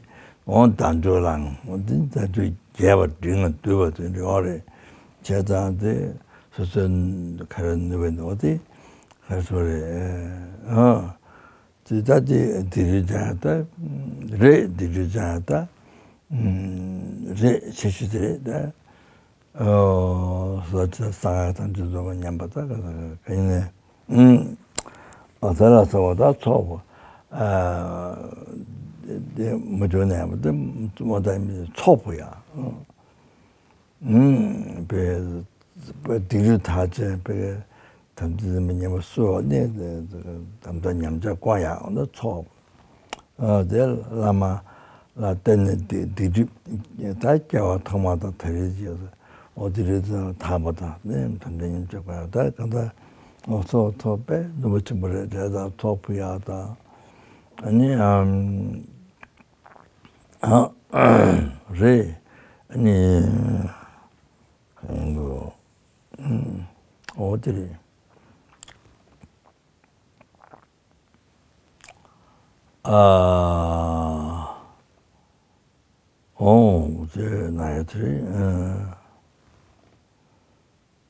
ཨོ་བདག་འཇུག་བླང་ཨོ་དེ་ནི་བདག་འཇུག་རྒྱས་པ་འབྲིང་ལ་བསྡུས་པ་དེ་འདྲ་ཡོད་རེད། བྱས་ཙང་དེ་སོ་སོའི་ག་རེ་ནུས་པའི་འདུག་དེ་ག་རེ་ཟེར་རེད། ཨ། དེ་ལྟ་དེ་སྡིག་སྒྲིབ་སྦྱང་ཡ་ད། རེད་སྡིག་སྒྲིབ་སྦྱང་ཡ་ད། རེད་ཆེ་ཤོས་དེ་རེད་ད། ཨོ། སོ་ཆ་གསང་སྔགས་དང་རྗེས་ཟློས་པ་ཉམས་པ་ད་ག་ས་ག་ཡིན་ནས། ཨ་ད་ལ་ས་བ་ད་ཚོགས་པ། ཨ། དེ་མ་བྱུང་ནས་ཡང་དེ་མ་ད་ཚོགས་པ་ཡ། ཨུམ། པའི་པའི་སྡིག་སྒྲིབ་ཐར་ཆེད་པའི་དམ་ཚིག་འཛིན་པའི་ཉམས་པ་གསོ་བ་ནི་དམ་དང་ཉམས་ཆག་སྐོང་ཡག་འོ་ན་ཚོགས། ཨ་དེ་བླ་མ་ལ་བརྟེན་ནས་སྡིག་སྡིག་སྒྲིབ་ད་སྐྱེ་བ་ཐོག་མ་དང་ད་རེས་ཀྱི་འོ་སྡིག་སྒྲིབ་དང་ཐར་པ་དང་ནི་དམ་དང་ཉམས་ཆག་སྐོང་ཡག་ད་གང་ལྟར་འོ་ཚོགས་ཐོབ་པས་ནུས་པ་ཆེན་པོ་རེད་དེ་དང་ཚོགས་ཕུལ་ཡག་དང་། ཨ་ནི་ཨམ་ཨ་རེད། ཨ་ནི་འོ་དེ་རེད། ཨ། ཨོ་ཙེ་ན་ཡ་ཙི་རེད།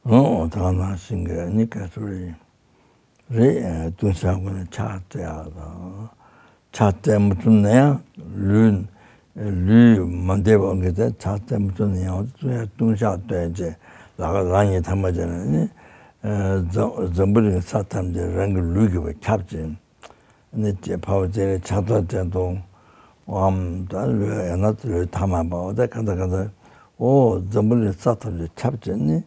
ཨོ་ད་ནང་བཞིན་གྱི་ནི་ག་ཚོད་རེད། རེད། ལྟུང་བཤགས་ཀུན་ནས་ཕྱག་བཙལ་ཡག་དང་། ཕྱག་བཙལ་མ་ཐུབ་ན་ཡང་ལུས་ལུས་མ་བདེ་བ་གི་དེ་ཕྱག་བཙལ་མ་ཐུབ་ན་ཡང་ལྟུང་བཤགས་བཏོན་བྱས་ལག་ལག་གཉིས་ཐལ་མོ་སྦྱར་ནས་ནི། འཛམ་འཛམ་བུ་གླིང་ས་ཐམས་ཅད་རང་གི་ལུས་ཀྱིས་ཁྱབ་ཅིང་། ནི་ཅེས་འཕགས་པ་སྤྱན་རས་ཕྱག་རྡོར་སྤྱན་སྟོང་། ཨམ་ད་ལོས་ཡང་ན་ལོས་ཐ་མལ་པའོ་ད་ག་ད་ག་ད། ཨོ་འཛམ་བུ་གླིང་ས་ཐམས་ཅད་ཁྱབ་ཅིང་ནི་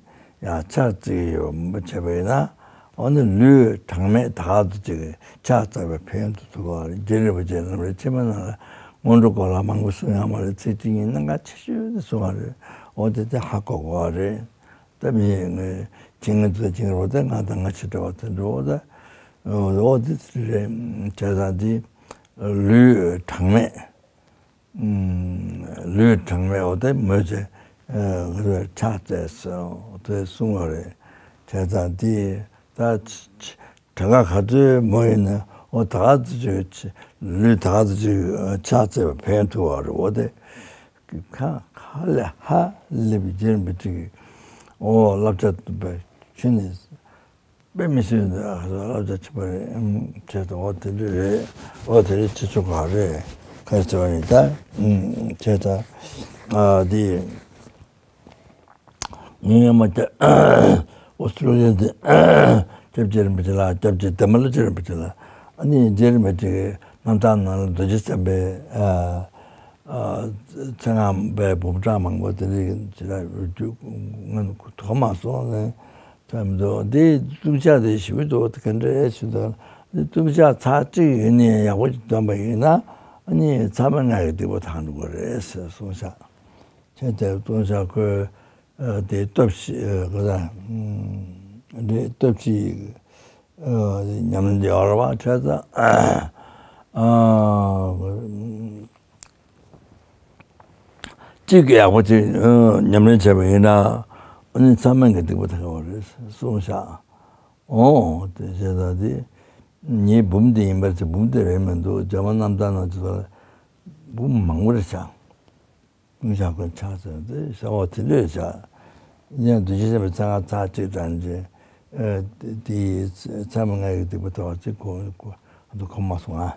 ཡང་ཕྱག་བཙལ་ཡོད་མ་བྱས་པ་ཡིན་ན། ཨོ་ནི་ལུས་གྲངས་མེད་ད་ག་ཚོད་ཅིག་ཕྱག་བཙལ་བའི་ཕན་ཡོན་དུ་ཐུག་པ་རེད། རྗེ་རིན་པོ་ཆེ་རྣམ་རེ་ཕྱི་མ་ནང་ལ་སྔོན་འགྲོ་གོ་ལ་མང་པོ་གསུང་ཡོད་མ་རེད། ཚིག་གཅིག་གཉིས་གནད་འགག་ཆེ་ཤོས་དེ་གསུང་བ་རེད། ཨོ་དེ་དེ་ཧ་གོ་དགོས་པ་རེད། ད་མི་ངས་ཁྱི་ངན་ཚོ་ཁྱི་ངན་རོ་ད་ང་དང་ང་ཆེ་འདྲ་བ་དེ་འགྲོ་ད། ཨོ་དེ་རེད། བྱས་ཙང་དེ་ལུས་གྲངས་མེད། ལུས་གྲངས་མེད་འོ་དེ་མོས་ཚེ་ཕྱག་བཙལ་སོ་དེ་གསུང་བ་རེད། བྱས་ཙང་དེ་ད་གྲངས་ཀ་ག་ཚོད་མོ་ཡིན་ན་འོ་ད་ག་ཚོད་ཅིག་ལུས་ད་ག་ཚོད་ཅིག་ཕྱག་བཙལ་བ་ཕན་ཐོགས་པ་རེད། འོ་དེ་ཁ་ཁ་ལས་ཧ་ལས་པའི་རྗེ་རིན་པོ་ཆེ་གི་འོ་བསླབ་བྱ་བསྟན་པའི་ཆོས་ནི། དཔེ་མི་སྲིད་ལ་ལ་ཆེ་བ་རེད། ཨམ་བྱས་ཙང་འོ་དེ་འདྲ་རེད། འོ་དེ་རེད་ཆེ་ཆུང་གང་རེད། ག་རེ་ཟེར་བ་ཡིན་ད། ཨམ་བྱས་ཙང་ཨ་དེ་ངས་ཡང་མ་བྱས། ཨོ་སི་ཀྲོ་ལི་ཡ་དེ་སྐྱབས་རྗེ་རིན་པོ་ཆེ་ལ་སྐྱབས་རྗེ་དེ་མ་ལ་རྗེ་རིན་པོ་ཆེ་ལ་ཨ་ནི་རྗེ་རིན་པོ་ཆེ་གི་རྣམ་ཐར་ནང་ལ་རྡོ་རྗེ་སེམས་དཔའི་ཨ་ཨ་མཚན་སྔགས་པའི་འབུམ་ཕྲག་མང་པོ་དེ་འདྲ་ཅི་ལ་རྒྱུ་ང་ཐོག་མ་སོང་ནས། ཙམ་དུ་འདི་ལྟུང་བཤགས་དེ་ཞིབ་ཏུ་ག་འདྲ་ཞུ་དང་། འདི་ལྟུང་བཤགས་ཚར་གཅིག་ཡིན་ནའི་ཡག་པོ་ཅིག་འདོན་པ་ཡིན་ན་ཨ་ནི་མཚམས་མེད་ལྔ་ཡི་སྡིག་པ་དག་འགྲོ་གི་རེད་ཟེར་གསུངས་ཤག་ཁྱེད་དེ་ལྟུང་བཤགས་ཁོས་དེ་སྟོབས་ཤིག་ག་ད་འདི་སྟོབས་ཤིག་ཉམས་ལེན་ཡོད་རེད་བ། བྱས་ཙང་གཅིག་གི་ཡག་པོ་ཅིག་ཉམས་ལེན་བྱས་པ་ཡིན་ན་ཨ་ནི་མཚམས་མེད་ཀྱི་སྡིག་པ་དག་པ་རེད་གསུངས་ཤག་འོ་དེ་བྱས་ཙང་དེ་ངའི་འབུམ་དེ་ཡིན་པར་བྱས། འབུམ་དེ་རེད་མི་འདུག་རྒྱ་མ་རྣམ་ཐར་ནང་ཅིག་ལ་འབུམ་མང་པོ་རེད་ཤག་ལྟུང་བཤགས་ཀུན་ཕྱག་འཚལ་ཏེ་ཟེར་བ་དེ་འདྲས་བྱ། ཡང་རྡོ་རྗེ་སེམས་དཔའི་མཚན་སྔགས་ཚར་གཅིག་དང་འདྲ། དེའི་མཚམས་མེད་ལྔ་ཡི་སྡིག་པ་དག་པ་ཅིག་གོ་གོ་ཨ་ཏོ་གོ་མ་སོང་ཨ།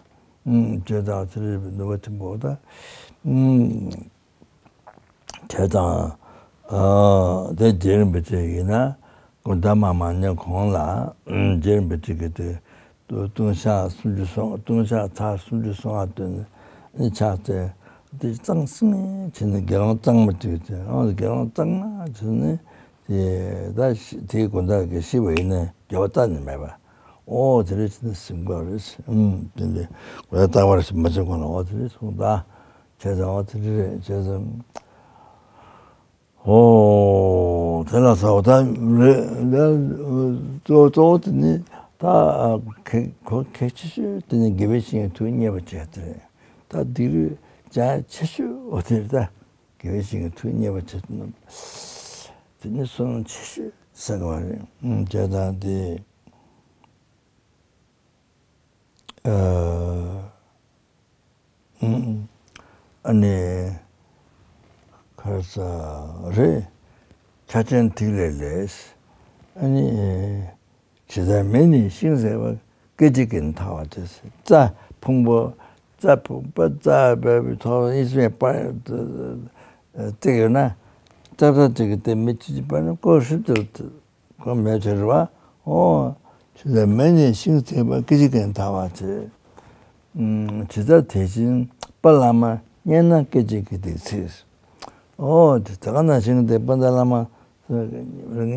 བྱས་ཙང་དེ་རེད་ནུས་པ་ཆེན་པོ་ད། བྱས་ཙང་དེ་རྗེ་རིན་པོ་ཆེ་ཡིན་ན་དགོང་དག་མ་མ་ཉལ་གོང་ལ་རྗེ་རིན་པོ་ཆེ་གིས་དེ། ལྟུང་བཤགས་སུམ་ཅུ་སོ་ལྟུང་བཤགས་ཚར་སུམ་ཅུ་སོ་ལྔ་བཏོན་ནས་ཕྱག་འཚལ་ཏེ་གཙང་སིང་ངེ་བྱས་ནས་དགེ་སློང་གཙང་མ་བྱས་ཏེ་ཨང་དགེ་སློང་གཙང་མ་བྱས་ནས་དེ་ད་ཤི་དེའི་དགོང་དག་གི་ཤི་བ་ཡིན་ན་འགྱོད་པ་གཏན་ནས་མེད་པ། ཨོ་དེ་རེད་བྱས་ནས་ཟིན་པ་རེད། ཨུམ་དེ་འདྲའི་དགོས་ཡ་རྟག་པར་མ་བྱེད་གོང་ལ་ཨོ་དེ་རེད་གསུངས་ད། བྱས་ཙང་ཨོ་དེ་རེད་བྱས་ཙང་། ཨོ། དེ་ལ་ཟ་བ་ད་རེད་ལ། གཙོ་གཙོ་བོ་དེ་ནི་ད་གལ་གལ་ཆེ་ཤོས་དེ་ནི་དགེ་བའི་བཤེས་གཉེན་ཐུགས་མཉེས་པ་བྱས་ཏེ་རེད། ད་སྡིག་རུས་ཅན་ཆེ་ཤོས་འོ་དེ་རེད་ད། དགེ་བའི་བཤེས་གཉེན་ཐུགས་མཉེས་པ་བྱས་ཏེ་ན་དེ་ནི་བསོད་ནམས་ཆེ་ཤོས་ཟེར་གི་བ་རེད། བྱས་ཙང་དེ། ཨ་ནི་ཁར་ས་རེད། ཆ་ཅན་ཐིག་ལེ་ལས། ཨ་ནི་ཇི་ལྟར་མེ་ནི་ཤིང་བསྲེགས་པ། སྐད་ཅིག་གིས་ཐལ་བ་དེ། རྩྭ་ཕུང་པོ་རྩྭ་ཕུང་པོ་རྩྭ་བབས་པའི་ཐོག་ལ་ཡིན་སྲིད་པ་བརྩིགས་ཡོད་ན་རྩྭ་ཐག་ཅིག་གིས་དེ་མེ་ཅི་ཅི་པ་ནི་ཀོ་ཧྲིབ་ཏུ། ཁོ་མེད་ཟེར་བ། ཨོ། ཆུ་ཚ་མེ་ནི་ཤིང་བསྲེགས་པ། སྐད་ཅིག་གིས་ཐལ་བ་བྱེད། ཇི་ལྟར་དེ་བཞིན་དཔལ་ལྷ་མ་མཉེས་ན། སྐད་ཅིག་གིས་སྡིག་ཚིག་ཨོ་དེ་ག་ནང་བཞིན་དེ་དཔལ་ལྡན་བླ་མ་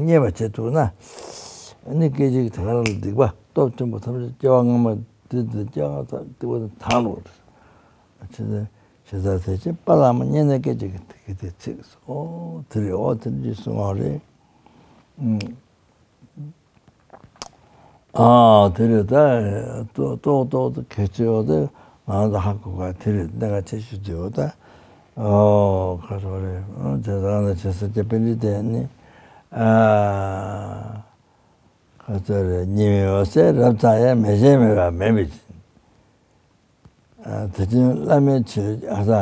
མཉེས་པ་བྱེད་ཐུབ་ན། ཨ་ནི་སྐད་ཅིག་དེ་ག་རང་ལ་སྡིག་པ་སྟོབས་ཆེན་པོ་ཐམས་ཅད་སྐྱེ་བ་སྔ་མ་དེ་དེ་སྐྱེ་བ་སྔ་མ་སྡིག་པ་དེ་དག་འགྲོ། ཇི་ལྟར་དེ་བཞིན་དཔལ་ལྷ་མ་མཉེས་ན། སྐད་ཅིག་གིས་སྡིག་ཚིག་ཨོ་དེ་རེད། ཨོ་དེ་འདྲ་གསུངས་པ་རེད། ཨ་དེ་རེད་ད། ཏོག་ཏོག་ཏོག་ཏོག་གལ་ཆེ་བ་དེ་ ང་ཚོ་ཧ་གོ་ག་དེ་རེད། གནད་འགག་ཆེ་ཤོས་དེ་འོ་ད། ཨོ་ཁ་སོ་རེད། ཨོ་དེ་རང་ལ་བྱེད་ས་སྐྱ་པཎྜི་ཏས་ནི། ཨ་ཁ་སོ་རེད། ཉི་མའི་འོད་ཟེར་རབ་གཙང་ཡང་། མེ་ཤེས་མེད་པར་མེད་པའི་ཕྱིར། ཨ་དེ་ཕྱིར་བླ་མའི་ཆེད་ཨ་ས།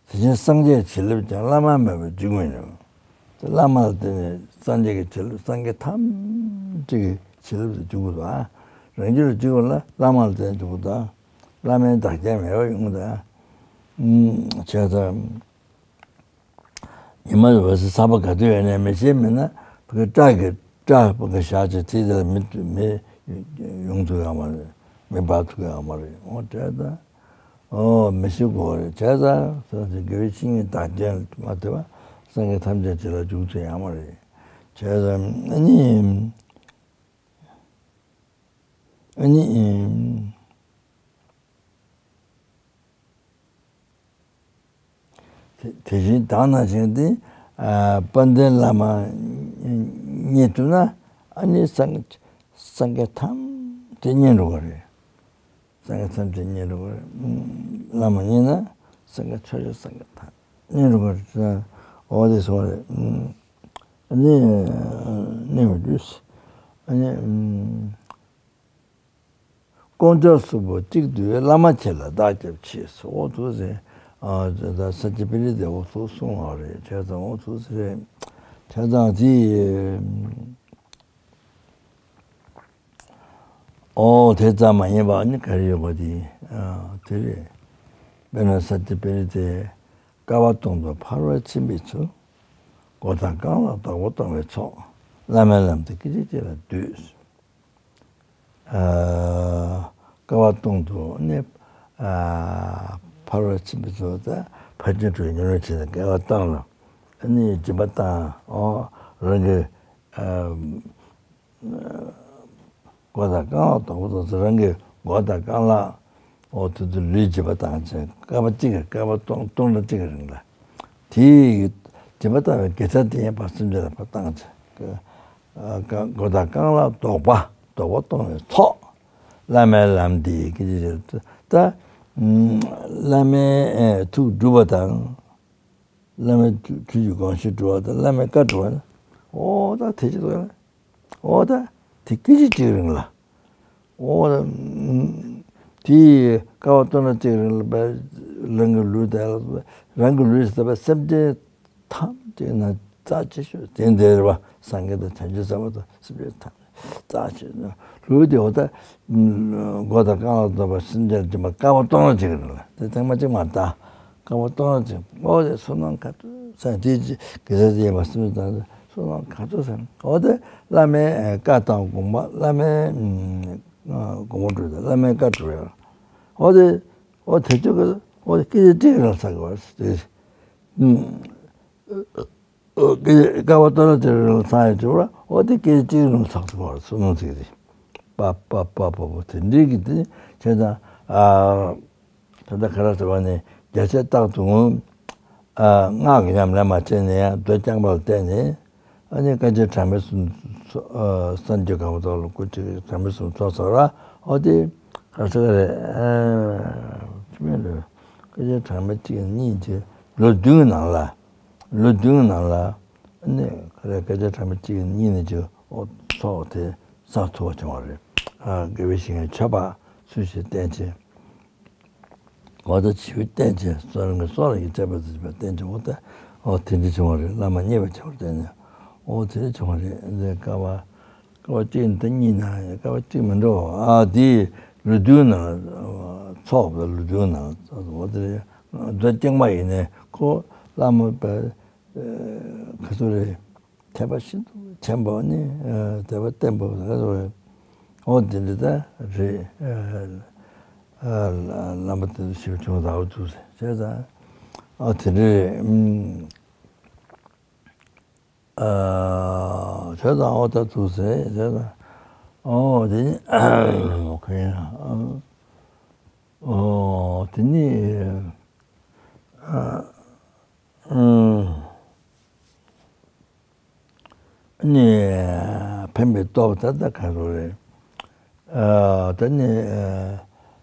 དེ་བཞིན་སངས་རྒྱས་བྱིན་རླབས་ཀྱང་། བླ་མ་མེད་པར་འཇུག་མི་ནུས། བླ་མ་ལ་བརྟེན་ནས་སངས་རྒྱས་ཀྱི་བྱིན་རླབས། སངས་རྒྱས་ཐམས་ཅད་ཀྱི་བྱིན་རླབས་དེ་འཇུག་དགོས་པ། རང་རྒྱུད་ལ་འཇུག་པ་ལ་བླ་མ་ལ་བརྟེན་འཇུག་དགོས་དང་། བླ་མའི་བདག་རྐྱེན་མེད་པར་ཡོང་དང་། བྱས་ཙང་ཉི་མ་འོད་ཟེར་ཚ་བ་ག་དུས་ཡོད་ནའི་མེ་ཤེལ་མེད་ན་ཕ་གི་སྐྲ་གི་སྐྲ་ཕ་གི་བཞག་བྱས་དེ་ལ་མེ་མེ་ཡོང་ཐུབ་ཡོད་མ་རེད། མེ་འབར་ཐུབ་ཡོད་མ་རེད། འོ་དེ་ད། ཨོ་མེ་ཤེལ་དགོས་རེད། བྱས་ཙང་སོ་སོའི་དགེ་བའི་བཤེས་གཉེན་དང་ལྡན་མ་ཐུབ་པ་སངས་རྒྱས་ཐམས་ཅད་དེ་ལ་འཇུག་ཐུབ་ཡོད་མ་རེད། བྱས་ཙང་ཨ་ནི་ཨ་ནི་དེ་དེ་བཞིན་བདག་ནང་བཞིན་ཏེ། ཨ་དཔལ་ལྡན་བླ་མ་མཉེས་ཐུབ་ན་ཨ་ནི་སངས་སངས་རྒྱས་ཐམས་ཅད་མཉེས་འགྲོ་གི་རེད། སངས་རྒྱས་ཐམས་ཅད་མཉེས་འགྲོ་གི་རེད། བླ་མ་མཉེས་ན་སངས་རྒྱས་ཆོས་ཆོས་སངས་རྒྱས་ཐམས་མཉེས་འགྲོ་གི་རེད། འོ་དེ་སོང་རེད། ཨ་ནི་གནས་མི་འདུག་ཨ་ནི། དཀོན་མཆོག་གསུམ་པོ་གཅིག་བསྡུས། བླ་མ་ཁྱེད་ལ་བདག་སྐྱབས་མཆི། ཨོ་ཐུགས་སྲས། ཨ་ད་སངས་རྒྱས་པཎྜི་ཏས་ཨོ་ཐུགས་གསུང་བ་རེད། བྱས་ཙང་ཨོ་ཐུགས་སྲས། བྱས་ཙང་དེ། ཨོ་དེ་ཙམ་མ་ཡིན་པ་ནི་ག་རེ་ཡོད་པ་དེ། ཨ་དེ་རེད། དཔེར་ན་སངས་རྒྱས་པཎྜི་ཏས་བསྐལ་པ་སྟོང་དུ་ཕ་རོལ་ཕྱིན་པའི་ཚུལ། མགོ་དང་རྐང་ལག་རྡོག་པོ་གཏོང་བའི་ཚོགས། བླ་མའི་ལམ་དེ་སྐད་ཅིག་གཅིག་ལ་བསྡུས། ཨ་བསྐལ་པ་སྟོང་དུ་ནི། ཨ་ཕ་རོལ་ཕྱིན་པའི་ཚུལ་དང་ཕར་ཕྱིན་དྲུག་ཉམས་ལེན་བྱས་ནས་བསྐལ་པ་བཏང་ལ། ཨ་ནི་སྦྱིན་པ་བཏང་། ཨོ་རང་གི་ཨ་མགོ་དང་རྐང་ལག་རྡོག་པོ་གཏོང་ཚེ་རང་གི་མགོ་དང་རྐང་ལག་ཨོ་དེ་ཚོ་ལུས་སྦྱིན་པ་བཏང་བྱས་བསྐལ་པ་གཅིག་གི་བསྐལ་པ་སྟོང་སྟོང་ཕྲག་གཅིག་གི་རིང་ལ། དེའི་སྦྱིན་པ་བཏང་བའི་དགེ་རྩ་དེ་ཡང་ཕར་སེམས་ཅན་ལ་ཕར་བཏང་བྱས། ཨ་མགོ་དང་རྐང་ལག་རྡོག་པ་རྡོག་པ་གཏོང་བའི་ཚོགས། བླ་མའི་ལམ་འདི་སྐད་ཅིག་ཅར་ད། བླ་མའི་ཐུགས་སྒྲུབ་པ་དང་། བླ་མའི་ཐུགས་ཀྱི་དགོངས་གཞི་སྒྲུབ་པ་དང་། བླ་མའི་བཀའ་སྒྲུབ་པ། ཨོ་ད་དེ་ཅི་ཟེར། ཨོ་ད་དེ་སྐད་ཅིག་གཅིག་རིང་ལ། ཨོ་ད་དེ་བསྐལ་པ་སྟོང་ཕྲག་གཅིག་རིང་ལ་རང་གི་ལུས་དང་། རང་གི་ལུས་ཟེར་བ་སེམས་ཅན་ཐམས་ཅད་ན་རྩ་ཆེ་ཤོས་དེ་འདྲ་བ། སངས་རྒྱས་དང་བྱང་ཆུབ་སེམས་དཔའ་དང་སེམས་ཅན་ཐམས་ཅད་རྩ་ཆེ་ཤོས་ལུས་དེ། འོ་ད་མགོ་དང་རྐང་ལག་རྡོག་པ་སེམས་ཅན་སྦྱིན་པ་བསྐལ་པ་སྟོང་ཕྲག་གཅིག་རིང་ལ། དེ་ཐེངས་མ་གཅིག་མ་གཏོགས་བསྐལ་པ་སྟོང་ཕྲག་གཅིག་ཨོ་དེ་བསོད་ནམས་ག་ཚོད་བསགས། དེ་གི་ས་དེ་ཡིན་པ་སེམས་ཅན་དང་བསོད་ནམས་ག་ཚོད་བསགས། ཨོ་དེ་བླ་མའི་བཀའ་དང་དགོངས་པ། བླ་མའི་དགོངས་པ་སྒྲུབ་དང་། བླ་མའི་བཀའ་སྒྲུབ་ཡ། ཨོ་དེ་ཨོ་དེ་ཚོ་གི་ཨོ་དེ་སྐད་ཅིག་གཅིག་རིང་ལ་བསགས་དགོས་པ་དེ། ཨོ་སྐད་བསྐལ་པ་སྟོང་ཕྲག་གཅིག་རིང་ལ་བསགས་ཡོད་ཅོག་ལ། ཨོ་དེ་སྐད་ཅིག་རིང་ལ་བསགས་ཐུབ་པར་བསོད་ནམས་ཚིག་རེད། པ་པ་པ་པ་པོ་དེ་འདྲའི་གི་དེ་བྱས་ཙང་། ཨ་ད་ལྟ་ག་རེ་ཟེར་བ་ནི། རྒྱལ་སྲས་རྟག་ཏུ་ངུ། ཨ་སྔགས་ཀྱི་ཉམས་ལེན་མ་བྱས་ནས་ཡང་མདོ་རྐྱང་པ་ལ་བརྟེན་ནས། ཨ་ནི་བསྐལ་ཆེན་གྲངས་མེད་གསུམ་ཚོགས། ཨ་སངས་རྒྱས་གོ་འཕང་ཐོབ་ལ་སྐུ་གཅིག་གིས་གྲངས་མེད་གསུམ་ཚོགས་ཚར་བ། ཨོ་དེ་ག་རེ་ཟེར་ག་རེ། ཨ་ཅི་མེད་ལོ། བསྐལ་ཆེན་གྲངས་མེད་གཅིག་གཉིས་བྱས་ལོ་བདུན་གྱི་ནང་ལ། ལོ་བདུན་གྱི་ནང་ལ་ནི་ག་རེ། བསྐལ་ཆེན་གྲངས་མེད་གཅིག་གཉིས་ནས་ཀྱི་ཨོ་ཚོགས་དེ་བསགས་ཐུབ་པ་བྱུང་བ་རེད། ཨ་དགེ་བའི་བཤེས་གཉེན་མཆོད་པ་ཚུལ་བཞིན་བསྟེན་བྱས། ཨོ་ད་བྱིའུ་བསྟེན་བྱས། སོ་རང་གི་སྲོག་ལ་ཡིད་ཆེས་པ་ཚུལ་བཞིན་བསྟེན་བྱས། ཨོ་ད་ཨོ་དེ་འདྲ་བྱུང་བ་རེད། བླ་མ་མཉེས་པ་བྱུང་བར་བརྟེན་ནས། ཨོ་དེ་འདྲ་བྱུང་བ་རེད། འདི་བསྐལ་པ། བསྐལ་པ་གཅིག་དང་གཉིས་ན་བསྐལ་པ་གཅིག་མི་འགྲོ། ཨ་དེ་ལོ་བདུན་ནང་ཚོགས་པ། ལོ་བདུན་ནང་ཚོགས་པ་དེ་རེད། མདོ་རྐྱང་པ་ཡིན་ནའི་ཁོ་བླ་མ་པ་ཁ་ཚུ་རེད། ཐེག་པ་ཤིན་ཏུ་ཆེན་པོ་ནི། ཨ་དད་པ་བརྟན་པོ་ཁ་ཚུ་རེད། ཨོ་དེ་འདྲ་ད་རེད། ཨ་བླ་མ་དེ་ཚོ་ཞིག་བྱུང་ད། ཨོ་ཐུགས་སྲས་བྱས་ཙང་། ཨོ་དེ་འདྲ་རེད། ཨ་བྱས་ཙང་ཨོ་ད་ཐུགས་སྲས་བྱས་ཙང་། ཨོ་དེ་ནི་ཨོ་ཁེ་ཨོ་དེ་ནི་ཨ་ཨ་ནི་ཕན་པའི་སྟོབས་ད་ལྟ་ག་རེ་རེད། ཨ་ད་ནི་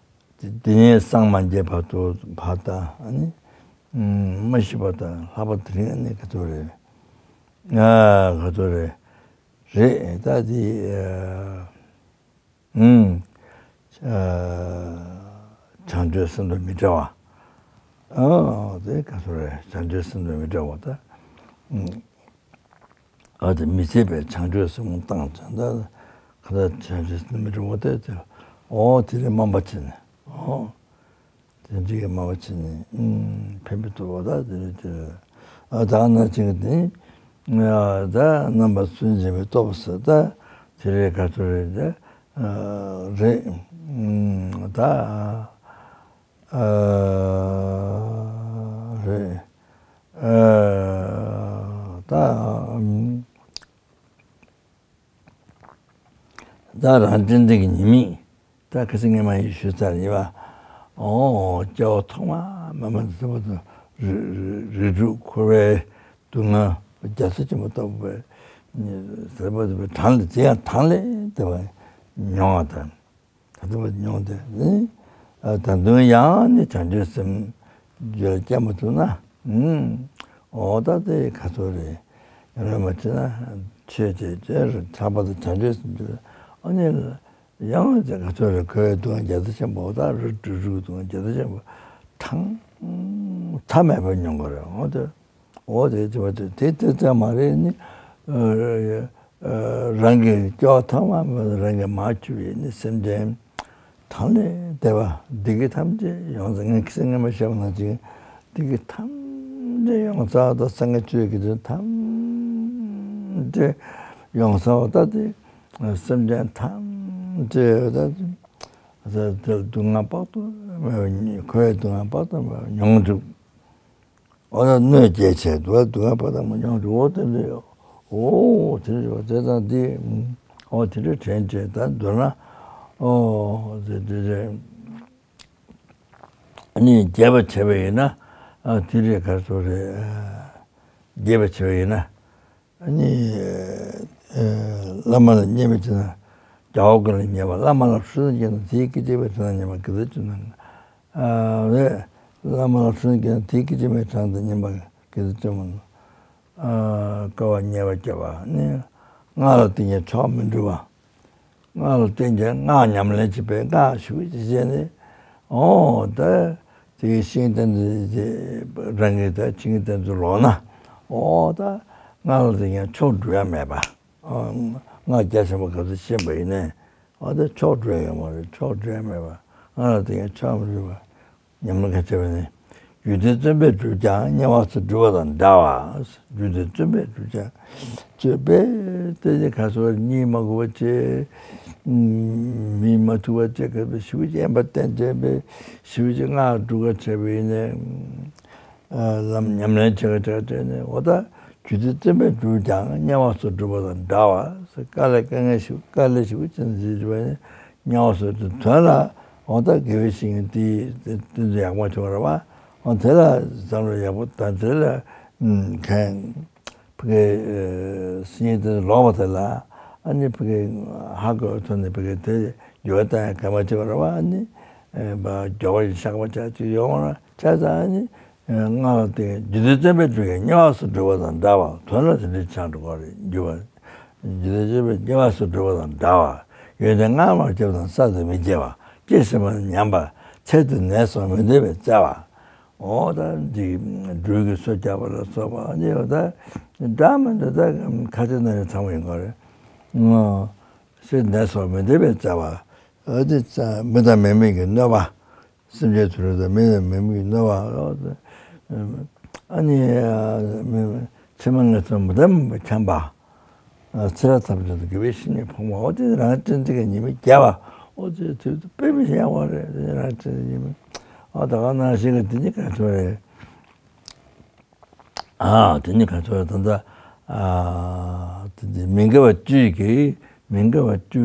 དེ་ནས་སངས་མ་རྒྱས་བར་དུ་བར་དང་ཨ་ནི། ཨུམ། མ་ཤི་བར་དང་ལྷག་པ་དེ་རིང་ཨ་ནི་ག་ཚོད་རེད། ཨ། ག་ཚོད་རེད། རེད་ད་དེ། ཨ། ཨུམ། ཨ། བྱང་ཆུབ་སེམས་དང་མི་འབྲལ་བ། ཨ། དེ་ག་ཚོད་རེད། བྱང་ཆུབ་སེམས་དང་མི་འབྲལ་བ་ད། ཨུམ། ཨ། དེ་མི་ཚེ་བའི་བྱང་ཆུབ་སེམས་བཏང་ཙང་ད་ག་ད་བྱང་ཆུབ་སེམས་མི་འགྲོ་བ་དེ་དེ། ཨོ་དེ་རེད། དམན་པ་བྱས་ནས། ཨོ་དེ་འདྲའི་དམན་པ་བྱས་ནས། ཨུམ། ཕན་པའི་ཐོབ་པ་ད་དེ་རེད་དེ། ཨ། ད་ན་ཅིག་དེ། ཨ། ད་རྣམ་པར་སུན་འབྱིན་པའི་སྟོབས་ཟེར་ད་དེ་རེད། ག་ཚོད་རེད་དེ། ཨ། རེད། ཨུམ། ད། ཨ། རེད། ཨ། ད། ཨམ། ད་རང་སྤྲིན་འདི་གི་ཉི་མིག་ད་ཁ་སང་ངས་མ་ཡིན་ཞུས་ཚར་ཡིན་པ། ཨོ། སྐྱེ་བ་ཐོག་མ་མ་མ་འདི་ཚོ་རི་རི་རི་དྲུག་འཁོར་བའི་སྡུག་བསྔལ་རྒྱ་མཚོ་ཆེན་པོ་ལྟ་བུ་བའི་ཟེར་བ་དེ་བའི་གྲངས་ལས་ཇི་ཡང་གྲངས་ལས་འདས་པ་མྱོང་བ་དང་། ད་ལྟ་བ་མྱོང་སྟེ་ནི། ཨ། ད་དུང་ཡང་ནི་བྱང་ཆུབ་སེམས་རྒྱུད་ལ་སྐྱེ་མ་ཐུབ་ན། ཨུམ། འོ་ད་དེ་ག་ཚོད་རེད། ཡང་ན་མ་བྱས་ན་ཆོས་བྱས་བྱས་རེད། ཐར་པ་དང་བྱང་ཆུབ་སེམས་རྒྱུད་ལ་ཨ་ནི་ཡང་དེ་ག་ཚོད་རེད། འཁོར་བའི་སྡུག་བསྔལ་རྒྱ་མཚོ་ཆེན་པོ་ད་རི་དྲུག་གི་སྡུག་བསྔལ་རྒྱ་མཚོ་ཆེན་པོ་གྲངས་མཐའ་མེད་པ་མྱོང་གི་རེད། འོ་དེ། འོ་དེ་དེ་བ་དེ་དེ་དེ་ཙམ་མ་རེད་ནི། ཨ། ཨ། རང་གི་སྐྱེ་བ་ཐོག་མ་མ་རང་གི་མ་བྱུང་བའི་ནི་སེམས་ཅན་གྲངས་ལས་འདས་པ་བདེ་སྐྱིད་ཐམས་ཅད་ཡོངས་སུ། ངས་ཁ་སང་ངས་མ་བཤད་པ་ནང་བཞིན་བདེ་སྐྱིད་ཐམས་ཅད་ཡོང་ཚར་བ་དང་། སངས་རྒྱས་ཆོས་ཀྱི་དོན་ཐམས་ཅད་ཡོང་ཚར་བ་ད་དེ། སེམས་ཅན་ཐམས་ཅད་ད་དེ་སྡུག་བསྔལ་དཔག་ཏུ་མེད་པ། འཁོར་བའི་སྡུག་བསྔལ་དཔག་ཏུ་མེད་པ་མྱོང་འགྲུབ། འོ་ན་གནོད་སྐྱེལ་བྱས་འདུག་པ། སྡུག་བསྔལ་དཔག་ཏུ་མ་མྱོང་འགྲོ་བོ་དེ་འདྲ་ཡོད། འོ་དེ་འདྲ་ཡོད་དེ་དང་དེ། འོ་དེ་འདྲ་དྲན་བྱས་ད་མདོར་ན། འོ་དེ་དེ་རེད། ཨ་ནི་རྒྱས་པ་བྱས་པ་ཡིན་ན། ཨ། དེ་རེད། ག་ཚོད་རེད། རྒྱས་པ་བྱས་པ་ཡིན་ན། ཨ་ནི། ཨ། བླ་མ་ལ་མཉེས་པའི་ཚེ་ན་རྒྱལ་བ་ཀུན་ལ་མཉེས་པ། བླ་མ་ལ་ཕྲིན་ལས་བསྐྱེད་ན་དེའི་སྐད་ཅིག་པའི་དོན་ལ་མཉེས་པ། དགེ་ཚུལ་ཅན་དང་། ཨ། རེད། བླ་མ་ལ་ཕྲིན་ལས་བསྐྱེད་ན་དེའི་སྐད་ཅིག་པའི་དོན་དུ་མཉེས་པ། དགེ་ཚུལ་ཅན་མ། ཨ། དཀའ་བ་ཉེ་བར་བསྐྱབ་པ་ནི། སྔགས་ལ་བརྟེན་ཀྱང་མཆོག་མི་འགྲུབ་པ། སྔགས་ལ་བརྟེན་ཀྱང་སྔགས་ཉམས་ལེན་བྱེད་པའི་སྔགས་ཞུ་ཅི་བྱས་ནས། འོ་ད་དེ་ཤིང་རྟ་འདི་རང་གི་ད་ཤིང་རྟ་འདི་ལོག་ན། འོ་ད་སྔགས་ལ་བརྟེན་ཀྱང་མཆོག་འགྲུབ་ཡ་མེད་པ། ཨ། སྔགས་རྒྱ་ཆེན་པོ་ག་ཚོད་ཤེས་པ་ཡིན་ནའི། འོ་ད་མཆོག་འགྲུབ་ཡ་ཡོད་མ་རེད། མཆོག་འགྲུབ་ཡ་མེད་པ། སྔགས་ལ་བརྟེན་ཀྱང་མཆོག་མི་འགྲུབ་པ། ཉམས་ལེན་ག་བྱས་པ་ནི། རྒྱུ་དེས་བརྩོན་པས་བསྒྲུབས་ཀྱང་དམྱལ་བ་སོགས་སྒྲུབ་པ་དང་འདྲ་བ། རྒྱུ་དེས་བརྩོན་པས་བསྒྲུབས་ཀྱང་། བརྩོན་པས་དེ་ནི་ག་ཚོད་གཉིད་མ་ཁུག་པ་བྱས། མིག་མ་ཐུག་པ་བྱས། ག་བྱས་ཞིབ་ཅིག་དབེན་པ་བསྟེན་བྱས་པས་ཞིབ་ཅིག་སྔགས་སྒྲུབ་ག་བྱས་པ་ཡིན་ནའི། ཨ། ལམ་ཉམས་ལེན་བྱེད་ག་བྱེད་ག་བྱས་ནས། འོ་ད་རྒྱུ་དེས་བརྩོན་པས་བསྒྲུབས་ཀྱང་དམྱལ་བ་སོགས་སྒྲུབ་པ་དང་འདྲ་བ། དཀའ་ལས་དཀའ་ངལ་ཞིག་དཀའ་ལས་ཞིག་ཅན་ཟེར་གྱི་བ་ནི། དམྱལ་བ་སོགས་དེ་དོན་ལ། འོ་ད་དགེ་བའི་བཤེས་གཉེན་དེ་དེ་དེ་ཚོ་ཡག་པོ་བྱུང་བ་རེད་པ། འོ་དེ་ལ་བསམ་བློ་ཡག་པོ་དང་། དེ་ལ་མཁན་ཕ་གི་སེམས་ཉིད་དེ་ལོག་པ་དེ་ལ། ཨ་ནི་ཕ་གི་ཧ་གོ་ཐོག་ནས་ཕ་གི་དེ་འགྱུར་བ་བཏང་ཡ་ག་མ་བྱེད་པ་རེད་པ། ཨ་ནི་མགྱོགས་པ་ཞིག་ཤག་པ་ཆགས་ཅིག་ཡོང་བ་ཆ་ཚང་། ཨ་ནི། སྔགས་ལ་བརྟེན་རྒྱུ་དེས་བརྩོན་པས་བསྒྲུབས་ཀྱང་དམྱལ་བ་སོགས་སྒྲུབ་པ་དང་འདྲ་བ། དོན་ལ་དེ་འདྲའི་ཆགས་འགྲོ་གི་རེད། འགྱུར་བ། རྒྱུ་དེས་བརྩོན་པས་དམྱལ་བ་སོགས་སྒྲུབ་པ་དང་འདྲ་བ། ཡོན་ཏན་སྔར་མ་བསྐྱབས་དང་གསར་དུ་མི་སྐྱེ་བ། སྐྱེས་ཟིན་པ་ནི་ཉམས་པ། ཚེ་འདིར་ནད་སོགས་མི་འདོད་པས་བཙའ་བ། འོ་ད་འདི་སྦྲུལ་གྱིས་སོ་བརྒྱབ་པ་ལ་སོགས་པ་ནི། འོ་ད་འདྲ་མི་འདྲ་ད་ཁ་ཆེ་ན་རེ་ཚང་བ་ཡིན་ག་རེད། ཨོ། ཚེ་འདིར་ནད་སོགས་མི་འདོད་པས་བཙའ་བ། འོ་དེ་བཙའ། མི་དང་མི་མིན་གྱི་གནོད་པ། སེམས་ཅན་དུད་འགྲོ་དང་མི་དང་མི་མིན་གྱི་གནོད་པ། ཨ་ནི་མི་ཕྱི་མ་ལྔ་ཚོ་མི་དང་མི་འཁྱམས་པ། ཚེ་རབས་ཐམས་ཅད་དུ་དགེ་བའི་བཤེས་གཉེན་ཕོངས་པ། འོ་དེ་རང་སྤྲིན་འདི་གི་ཉི་མ་རྒྱས་པ། འོ་དེ་དུས་དུ་དཔེ་མི་སྲིད་ཡག་པོ་རེད། དེ་རང་སྤྲིན་འདི་ཉི་མ། ཨ། ད་ག་ནང་བཞིན་གྱི་དེ་ནི་ག་ཚོད་རེད། ཨ། དེ་ནི་ག་ཚོད་རེད། ད་ལྟ། ཨ། དེ་དེ་མི་དགེ་བ་བཅུ་གི་མི་དགེ་བ་བཅུ་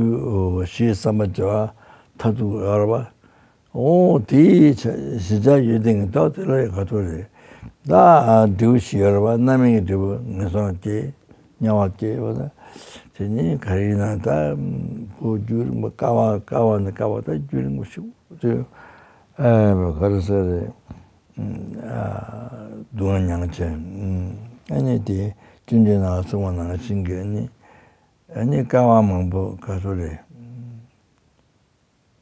ཞེས་བསམ་པ་བྱ་བ་མཐར་ཐུག་ཡོད་རེད་པ། འོ་དེའི་ཆ་བཞི་ཆར་ཡོད་དེ་ངས་ད་དེ་ལ་ཡི་ག་ཚོད་རེད། ད་འབྲས་བུ་ཞིག་ཡོད་རེད་པ། རྣམ་སྨིན་གྱི་འབྲས་བུ་ངན་སོང་ལ་སྐྱེ། དམྱལ་བ་སྐྱེ་བ་ད། དེ་ནི་ག་རེ་ཡིན་ན་ད་ཁོ་རྒྱུན་རིང་པོ་དཀའ་བ་དཀའ་བ་ནས་དཀའ་བ་ད་རྒྱུན་རིང་པོ་ཞིག་དུ། ཨ་ག་རེ་ཟེར་རེད། ཨ་སྡུག་བསྔལ་མྱངས་བྱས། ཨ་ནི་དེ་སྤྱོད་འཇུག་ནང་གསུངས་པ་ནང་བཞིན་གྱི་ཨ་ནི་ཨ་ནི་དཀའ་བ་མང་པོ་ག་ཚོད་རེད།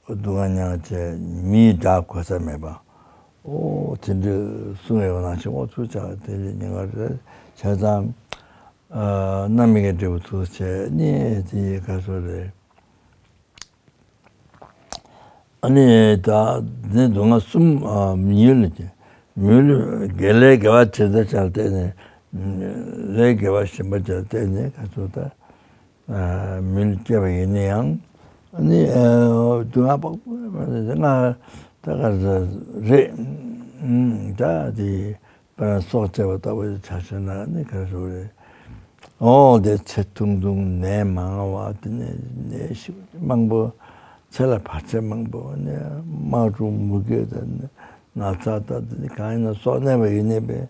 སྡུག་བསྔལ་མྱངས་བྱས་མིའི་དགྲ་གོ་ས་མེད་པ། ཨོ་དེ་འདྲ་གསུངས་ཡོད་པ་ནང་བཞིན་ཨོ་ཚུར་ཆགས་དེ་འདྲ་ཉེན་ཁ་རེད་བྱས་ཙང་། ཨ་རྣམ་སྨིན་གྱི་འབྲས་བུ་ཚུར་བྱས་ནི་དེ་ག་ཚོད་རེད། ཨ་ནི་ད་འདི་སྡུག་བསྔལ་གསུམ། ཨ་མི་ཡུལ་ལ་སྐྱེ། མི་ཡུལ་དགེ་ལས་དགེ་བ་བྱེད་ཚད་ཆར་བལྟས་ནས། ལས་དགེ་བ་གཞན་པ་ཆར་བལྟས་ནས་ག་ཚོད་ད། ཨ་མི་ཡུལ་སྐྱེས་པ་ཡིན་ན་ཡང་ཨ་ནི་ཨ་སྡུག་བསྔལ་དཔག་པ་མ་རེད། ང་ད་ག་རེ་རེད། ཨ་ད་དེ། དཔེར་ན་སྲོག་བཅད་པ་ལྟ་བུ་ཆ་བཞག་ན་ནི་ག་རེ་ཟེར་རེད། འོ་དེ་ཚེ་ཐུང་ཐུང་ནད་མང་བ་དེ་ནས་ནད་ཞིག་མང་པོ། ཚེ་ལ་བར་ཆད་མང་པོ་ནས་དམག་འཁྲུག་མུ་གེ་དང་ན་ཚ་དང་དེ་ནི་གང་ཡིན་ན་སྲོག་གནས་པ་ཡིན་ནས་པས།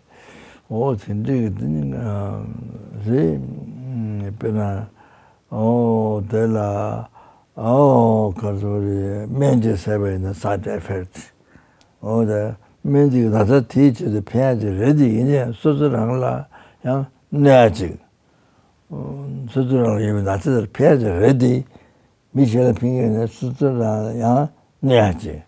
འོ་དེ་འདྲ་གི་དེ་ནི་རེད། དཔེར་ན་འོ་དེ་ལ་འོ་ག་རེ་ཟེར་རེད། སྨན་གྱིས་བསད་པ་ཡིན་ན་side effect། འོ་ད་སྨན་གྱི་ན་ཚ་དེའི་ཆེད་དུ་ཕན་ཡག་ཅིག་རེད་དེ་ཡིན་ནའི་སོ་སོ་རང་ལ་ཡང་གནོད་ཡག་ཅིག་སོ་སོ་རང་ལ་ཡོད་པའི་ན་ཚ་དེར་ཕན་ཡག་ཅིག་རེད་དེ། མི་གཞན་ལ་ཕན་གྱི་ཡོད་ན་སོ་སོ་རང་ལ་ཡང་གནོད་ཡག་ཅིག་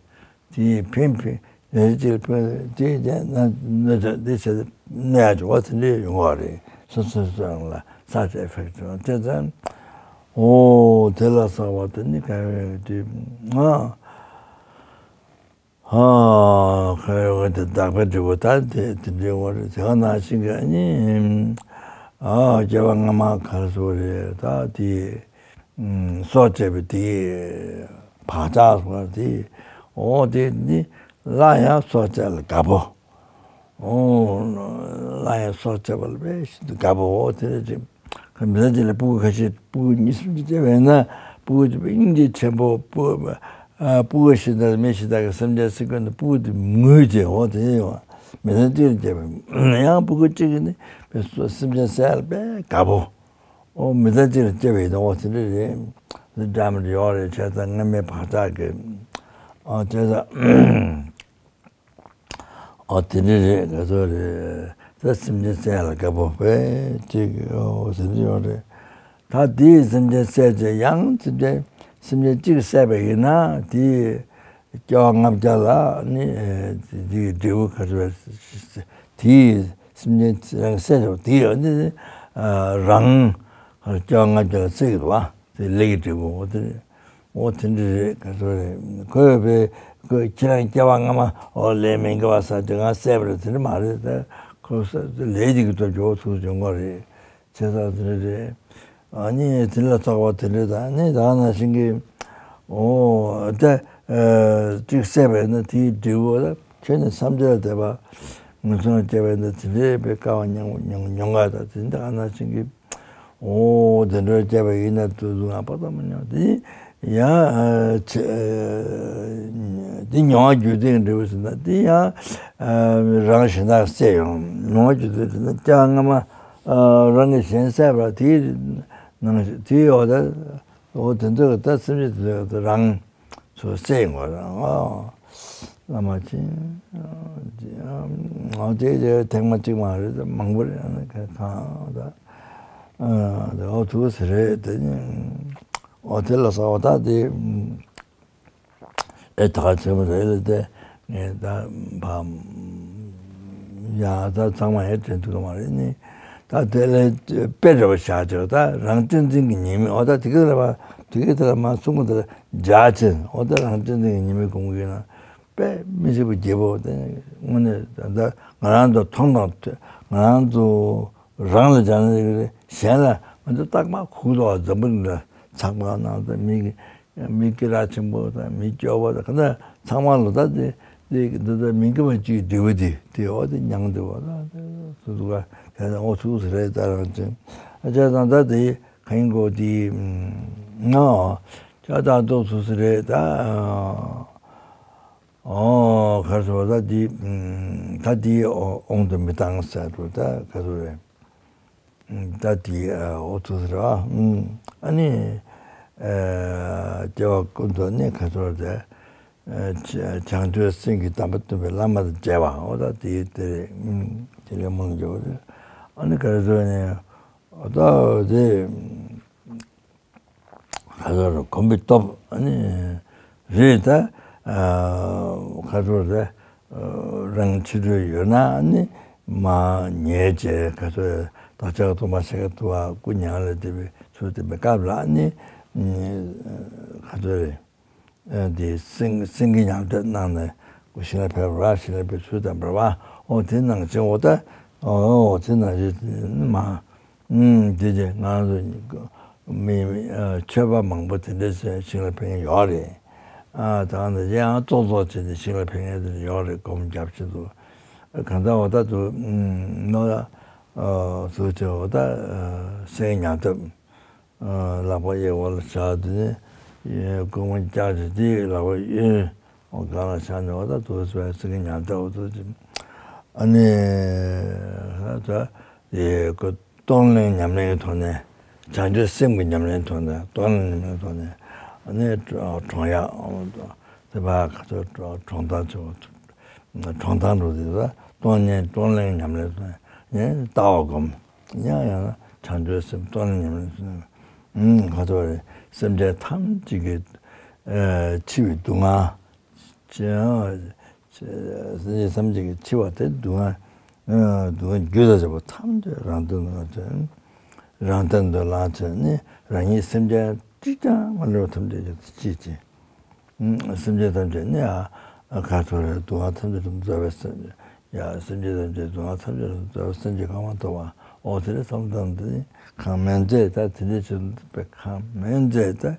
དེ་ཕན་ཕན་ལས་ཅིག་ལ་ཕན་དེ་དེ་ན་གནོད་ཚ་དེ་ཆེད་དུ་གནོད་ཡག་ཅིག་འོ་དེ་འདྲ་ཡོང་བ་རེད། སོ་སོ་སོ་རང་ལ་side effect་ཡོང་དེ་ཙང་། འོ་དེ་ལ་བསགས་པ་དེ་ནི་ག་རེ་དེ་ང་། ཧ་ཁ་ཡོ་ག་དེ་བདག་པོའི་འབྲས་བུ་ད་དེ་དེ་འདྲའི་འོ་རེད། དེ་ག་ནང་བཞིན་གྱི་ཨ་ནི། ཨ་སྐྱེ་བ་སྔ་མ་ག་རེ་ཟེར་རེད་ད་དེ། སྲོག་བཅད་པའི་དེ་བག་ཆགས་ཟེར་བ་དེ། འོ་དེ་ནི་སླར་ཡང་སྲོག་བཅད་ལ་དགའ་པོ། འོ་སླར་ཡང་སྲོག་བཅད་པ་ལ་དཔེ་ཤིན་ཏུ་དགའ་པོ། འོ་དེ་འདྲ་ཅིག་མི་ཚེ་གཅིག་ལ་སྤུ་གུ་ཁ་ཤས་སྤུ་གུ་གཉིས་གསུམ་ཅིག་སྐྱེས་པ་ཡིན་ན་སྤུ་གུ་དེ་དཔེ་སྙིང་རྗེ་ཆེན་པོ། སྤུ་ཨ་སྤུ་གུ་ཤི་ན་མི་ཤི་ད་གི་སེམས་ཅན་སྲིད་ཀུན་ཏུ་སྤུ་གུ་དེ་ངུས་བྱས། འོ་དེ་ཡོད་མི་ཚེ་གཅིག་ལ་སྐྱེས་པ་ཡང་སྤུ་གུ་གཅིག་གིས་ནི་དཔེ་སོ་སེམས་ཅན་བསད་ལ་དཔེ་དགའ་པོ། འོ་མི་ཚེ་གཅིག་ལ་སྐྱེས་པ་ཡིན་ན་འོ་དེ་འདྲ་རེད། འདི་འདྲ་མི་འདྲ་ཡོད་རེད། བྱས་ཙང་སྔ་མའི་བག་ཆགས་ཀྱི་ཨ་བྱས་ཙང་། ཨོ་དེ་འདྲ་རེད། ག་ཚོད་རེད། ད་སེམས་ཅན་བསད་ལ་དགའ་པོ་དཔེ་ཅིག་ཨོ་ཟེར་གྱི་ཡོད་རེད། ད་དེའི་སེམས་ཅན་བསད་ཅེས་ཡང་སེམས་ཅན་སེམས་ཅན་གཅིག་བསད་པ་ཡིན་ན་དེའི་སྐྱེ་བ་ལྔ་བརྒྱ་ལ་ནི་དེའི་འབྲས་བུ་ག་ཚོད་རེད། དེའི་སེམས་ཅན་རང་བསད་པ་དེའི་ནི་རང་སྐྱེ་བ་ལྔ་བརྒྱ་ལ་བསད་ཀྱི་འདུག་བ། དེ་ལས་ཀྱི་འབྲས་བུ་འོ་དེ་རེད། འོ་དེ་འདྲ་རེད། ག་ཚོད་རེད། ཁོས་བས་ཁོས་ཁྱེད་རང་སྐྱེ་བ་སྔ་མ་འོ་ལས་མི་དགེ་བ་བསགས་ཏེ་ང་བསད་པ་རེད་དེ་འདྲ་མ་རེད། ད་ཁོས་ལས་ཀྱི་སྟོབས་ཀྱིས་འོ་ཐུག་བྱུང་བ་རེད། བྱས་ཙང་དེ་འདྲ་རེད། ཨ་ནི་དེ་ལ་སོགས་པ་དེ་འདྲ་དང་ནི་ད་ནང་བཞིན་གྱི་འོ་ད་གཅིག་བསད་པ་ཡིན་ན་དེའི་འབྲས་བུ་ད་ཁྱོད་ནི་བསམ་གཏན་ལ་དད་པ་ངན་སོང་ལ་སྐྱེ་བ་ཡིན་ན་དེ་འདྲའི་བས་དཀའ་བ་མྱོང་མྱོང་མྱོང་ག་ད་དེ་འདྲ་ནང་བཞིན་གྱི། འོ་དེ་འདྲ་བྱས་པ་ཡིན་ན་དུས་སུ་ང་པ་ཏམ་མ་མྱོང་དེ་ཡང་ཨ་ཆེ་དེ་མྱོང་བ་རྒྱུ་མཚན་འབྲས་བུ་ཟེར་ན་དེ་ཡང་ཨ་རང་གཞན་དག་བསད་ཡོང་། མྱོང་བ་རྒྱུ་མཚན་ཟེར་ན་སྐྱེ་བ་སྔ་མ་ཨ་རང་གི་གཞན་བསད་པ་དེའི་ནང་དེའི་འོ་ད་འོ་དེ་ཚོ་ད་སེམས་ཅན་དེ་ཚོ་རང་ཚོ་བསད་ཡོང་བ་རང་ཨ། བླ་མ་ཆེན། ཨ་དེ་དེ་ཐེངས་མ་གཅིག་མ་རེད། མང་པོ་རེད། ཨ་ནི་གང་ད་ཨ་དེ་འོ་ཐུག་ཟེར་རེད། དེ་ནི་འོ་དེ་ལ་སོགས་པ་ད་དེ་ཨེ་ཐག་ཆོད་པ་རེད་ལ། དེ་ངས་ད་བམ་ཡང་ད་ཚང་མ་ཡང་དྲན་ཐུབ་ཀྱི་མ་རེད། ནི་ད་དེ་ལས་དཔེ་འདྲ་བ་བཞག་ཆོག་ད་རང་གཅེས་འཛིན་གྱི་ཉེས་དམིགས། འོ་ད་དེ་ག་ལ་བ་དེ་ག་དེ་ལ་མ་གསུང་གི་དེ་ལ་འཇག་ཆེན། འོ་ད་རང་གཅེས་འཛིན་གྱི་ཉེས་དམིགས་སྐོང་གི་ཡིན་ན། དཔེ་མི་སྲིད་པ་རྒྱལ་པོ་དེ་དངོས་གནས་ད་ང་རང་ཚོ་མཐོང་དང་ང་རང་ཚོ་རང་ལ་སྦྱར་ན་ཡག་རེད། གཞན་ལ་ང་ཚོ་རྟག་པར་ཁུག་ཐོག་འཛམ་བུ་གླིང་ལ་ཚགས་པར་ནང་དུ་མི་མི་སྐད་གྲགས་ཆེན་པོ་དང་མི་སྐྱོ་བོ་དང་ག་ཚང་མ་ལོ་ད་དེ་དེ་འདི་ལྟར་མི་དགེ་བ་བཅུའི་འབྲས་བུ་དེ་དེ་འོ་དེ་མྱང་འདུག་བ། ད་དེ་ཚོ་འདུག་ག་དེ་ནས་འོ་ཚུགས་སུ་རེད། ད་རང་ཚོ་ཨ་ཅག་དང་ད་དེ་གང་ཡིན་གོ་དེ་ང་ཅག་དང་ཏོག་ཚུགས་སུ་རེད། ད། ཨོ་ག་རེ་ཟེར་བ་ད་འདི་ད་འདི་དབང་དུ་མི་བཏང་ཟེར་འགྲོ། ད་ག་ཚོད་རེད། ད་འདི་ཨོ་ཚོད་ཟེར་བ་ཨ་ནི་སྐྱེ་བ་ཀུན་ཏུ་ནི་ག་ཚོད་རེད། ཨ་བྱང་ཆུབ་སེམས་ཀྱི་དམ་པ་སྟོན་པའི་བླ་མ་དང་མཇལ་བ། འོ་ད་དེ་དེ་རེད། དེ་ལས་མང་ཆེ་བ་རེད། ཨ་ནི་ག་རེ་ཟེར་ནས་འོ་ད་དེ། ཁ་སོ་རུ་གོམ་པའི་སྟོབས་ཨ་ནི་རེད་ད། ཁ་སོ་རུ་རང་ཕྱི་དྲོད་ཡོད་ན་ཨ་ནི་མ་ཉལ་བྱས། ཁ་སོ་རུ་བདག་ཅག་སྟོང་པ་ཤཱཀྱ་ཐུབ་པ་སྐུ་མྱ་ངན་ལས་འདས་པའི་ཚུལ་བསྟན་པའི་སྐབས་ལ་ཨ་ནི་ཁ་སོ་རུ་འདི་སེང་སེང་གེ་ཉལ་ཐ་གནང་ནས་ཞིང་ལ་ཕེབས་པ། ཞིང་ལ་ཕེབས་ཚུལ་དང་འབྲེལ་བ། འོ་དེ་ནང་བཞིན་འོ་ད་འོ་དེ་ནང་བཞིན་མ། ཨུམ། དེ་རྗེས་ང་རང་ཚོ་མི་ཨ་ཆོས་པ་མང་པོ་དེ་འདྲས་ཞིང་ལ་ཕེབས་མཁན་ཡོད་རེད། ཨ་ད་ནི་ཡང་ཙོག་ཙོག་བྱས་ནས་ཞིང་ལ་ཕེབས་མཁན་དེ་འདྲ་ཡོད་རེད། སྒོམ་རྒྱབ་བཞིན་དུ་གང་ལྟར་འོ་ད་དུ་ནོ་ཨ་སུ་ཆེ་འོ་ད་སེང་ཉ་ཐབ་ལག་པ་གཡས་འོག་ལ་བཞག་དེ་ནས་སྐུ་ངོ་བཅར་བྱས་དེ་ལག་པ་གཡོན། འོ་སྒང་ལ་བཞག་ནས་འོ་ད་དུ་སོ་སི་ཀི་ཉམས་ལྟ་འོ་དུ་ཅི། ཨ་ནི་ད་དེ་ཀོ་གཏོང་ལེན་ཉམས་ལེན་གྱི་ཐོག་ནས་བྱང་ཆུབ་སེམས་ཀྱི་ཉམས་ལེན་ཐོག་ནས་གཏོང་ལེན་ཉམས་ལེན་ཐོག་ནས་ཨ་ནི་གྲོང་ཡག་དེ་བ་ག་ཚོད་གྲོང་ཐང་ཆེ་བ་གྲོང་ཐང་འགྲོ་དེ་ད་གཏོང་ལེན་གཏོང་ལེན་ཉམས་ལེན་ཐོག་ནས་ལྟ་བ་སྒོམ། ཡང་ཡང་ན་བྱང་ཆུབ་སེམས་གཏོང་ལེན་ཉམས་ལེན་ཐོག་ནས་ག་ཚོད་རེད། སེམས་ཅན་ཐམས་ཅད་ཀྱི་འཆི་བའི་སྡུག་བསྔལ། ཅེས་སེམས་ཅན་ཐམས་ཅད་ཀྱི་འཆི་བ་དེ་སྡུག་བསྔལ། སྡུག་བསྔལ་རྒྱུ་དང་བཅས་པ་ཐམས་ཅད་རང་དོན་དུ་བླངས་ཏེ། རང་དོན་དུ་བླངས་ཏེ་ནི་རང་ཉིད་སེམས་ཅན་གཅིག་ཀྱང་མ་ལུས་པ་ཐམས་ཅད་ཀྱི་སྤྱི་སྤྱི། སེམས་ཅན་ཐམས་ཅད་ནི་ཨ་ཁ་ཐོར་རེ་སྡུག་བསྔལ་ཐམས་ཅད་དུ་རྫོགས་པའི་སེམས། ཡ་སེམས་ཅན་ཐམས་ཅད་སྡུག་བསྔལ་ཐམས་ཅད་དུ་རྫོགས་པའི་སེམས་ཀྱི་གང་བ་ཐོབ་པ། འོ་དེ་ལས་བསམ་བཏང་དེ་ནི་གང་མན་ཚད་ད་དེ་འདྲའི་ཆེད་དུ་གང་མན་ཚད་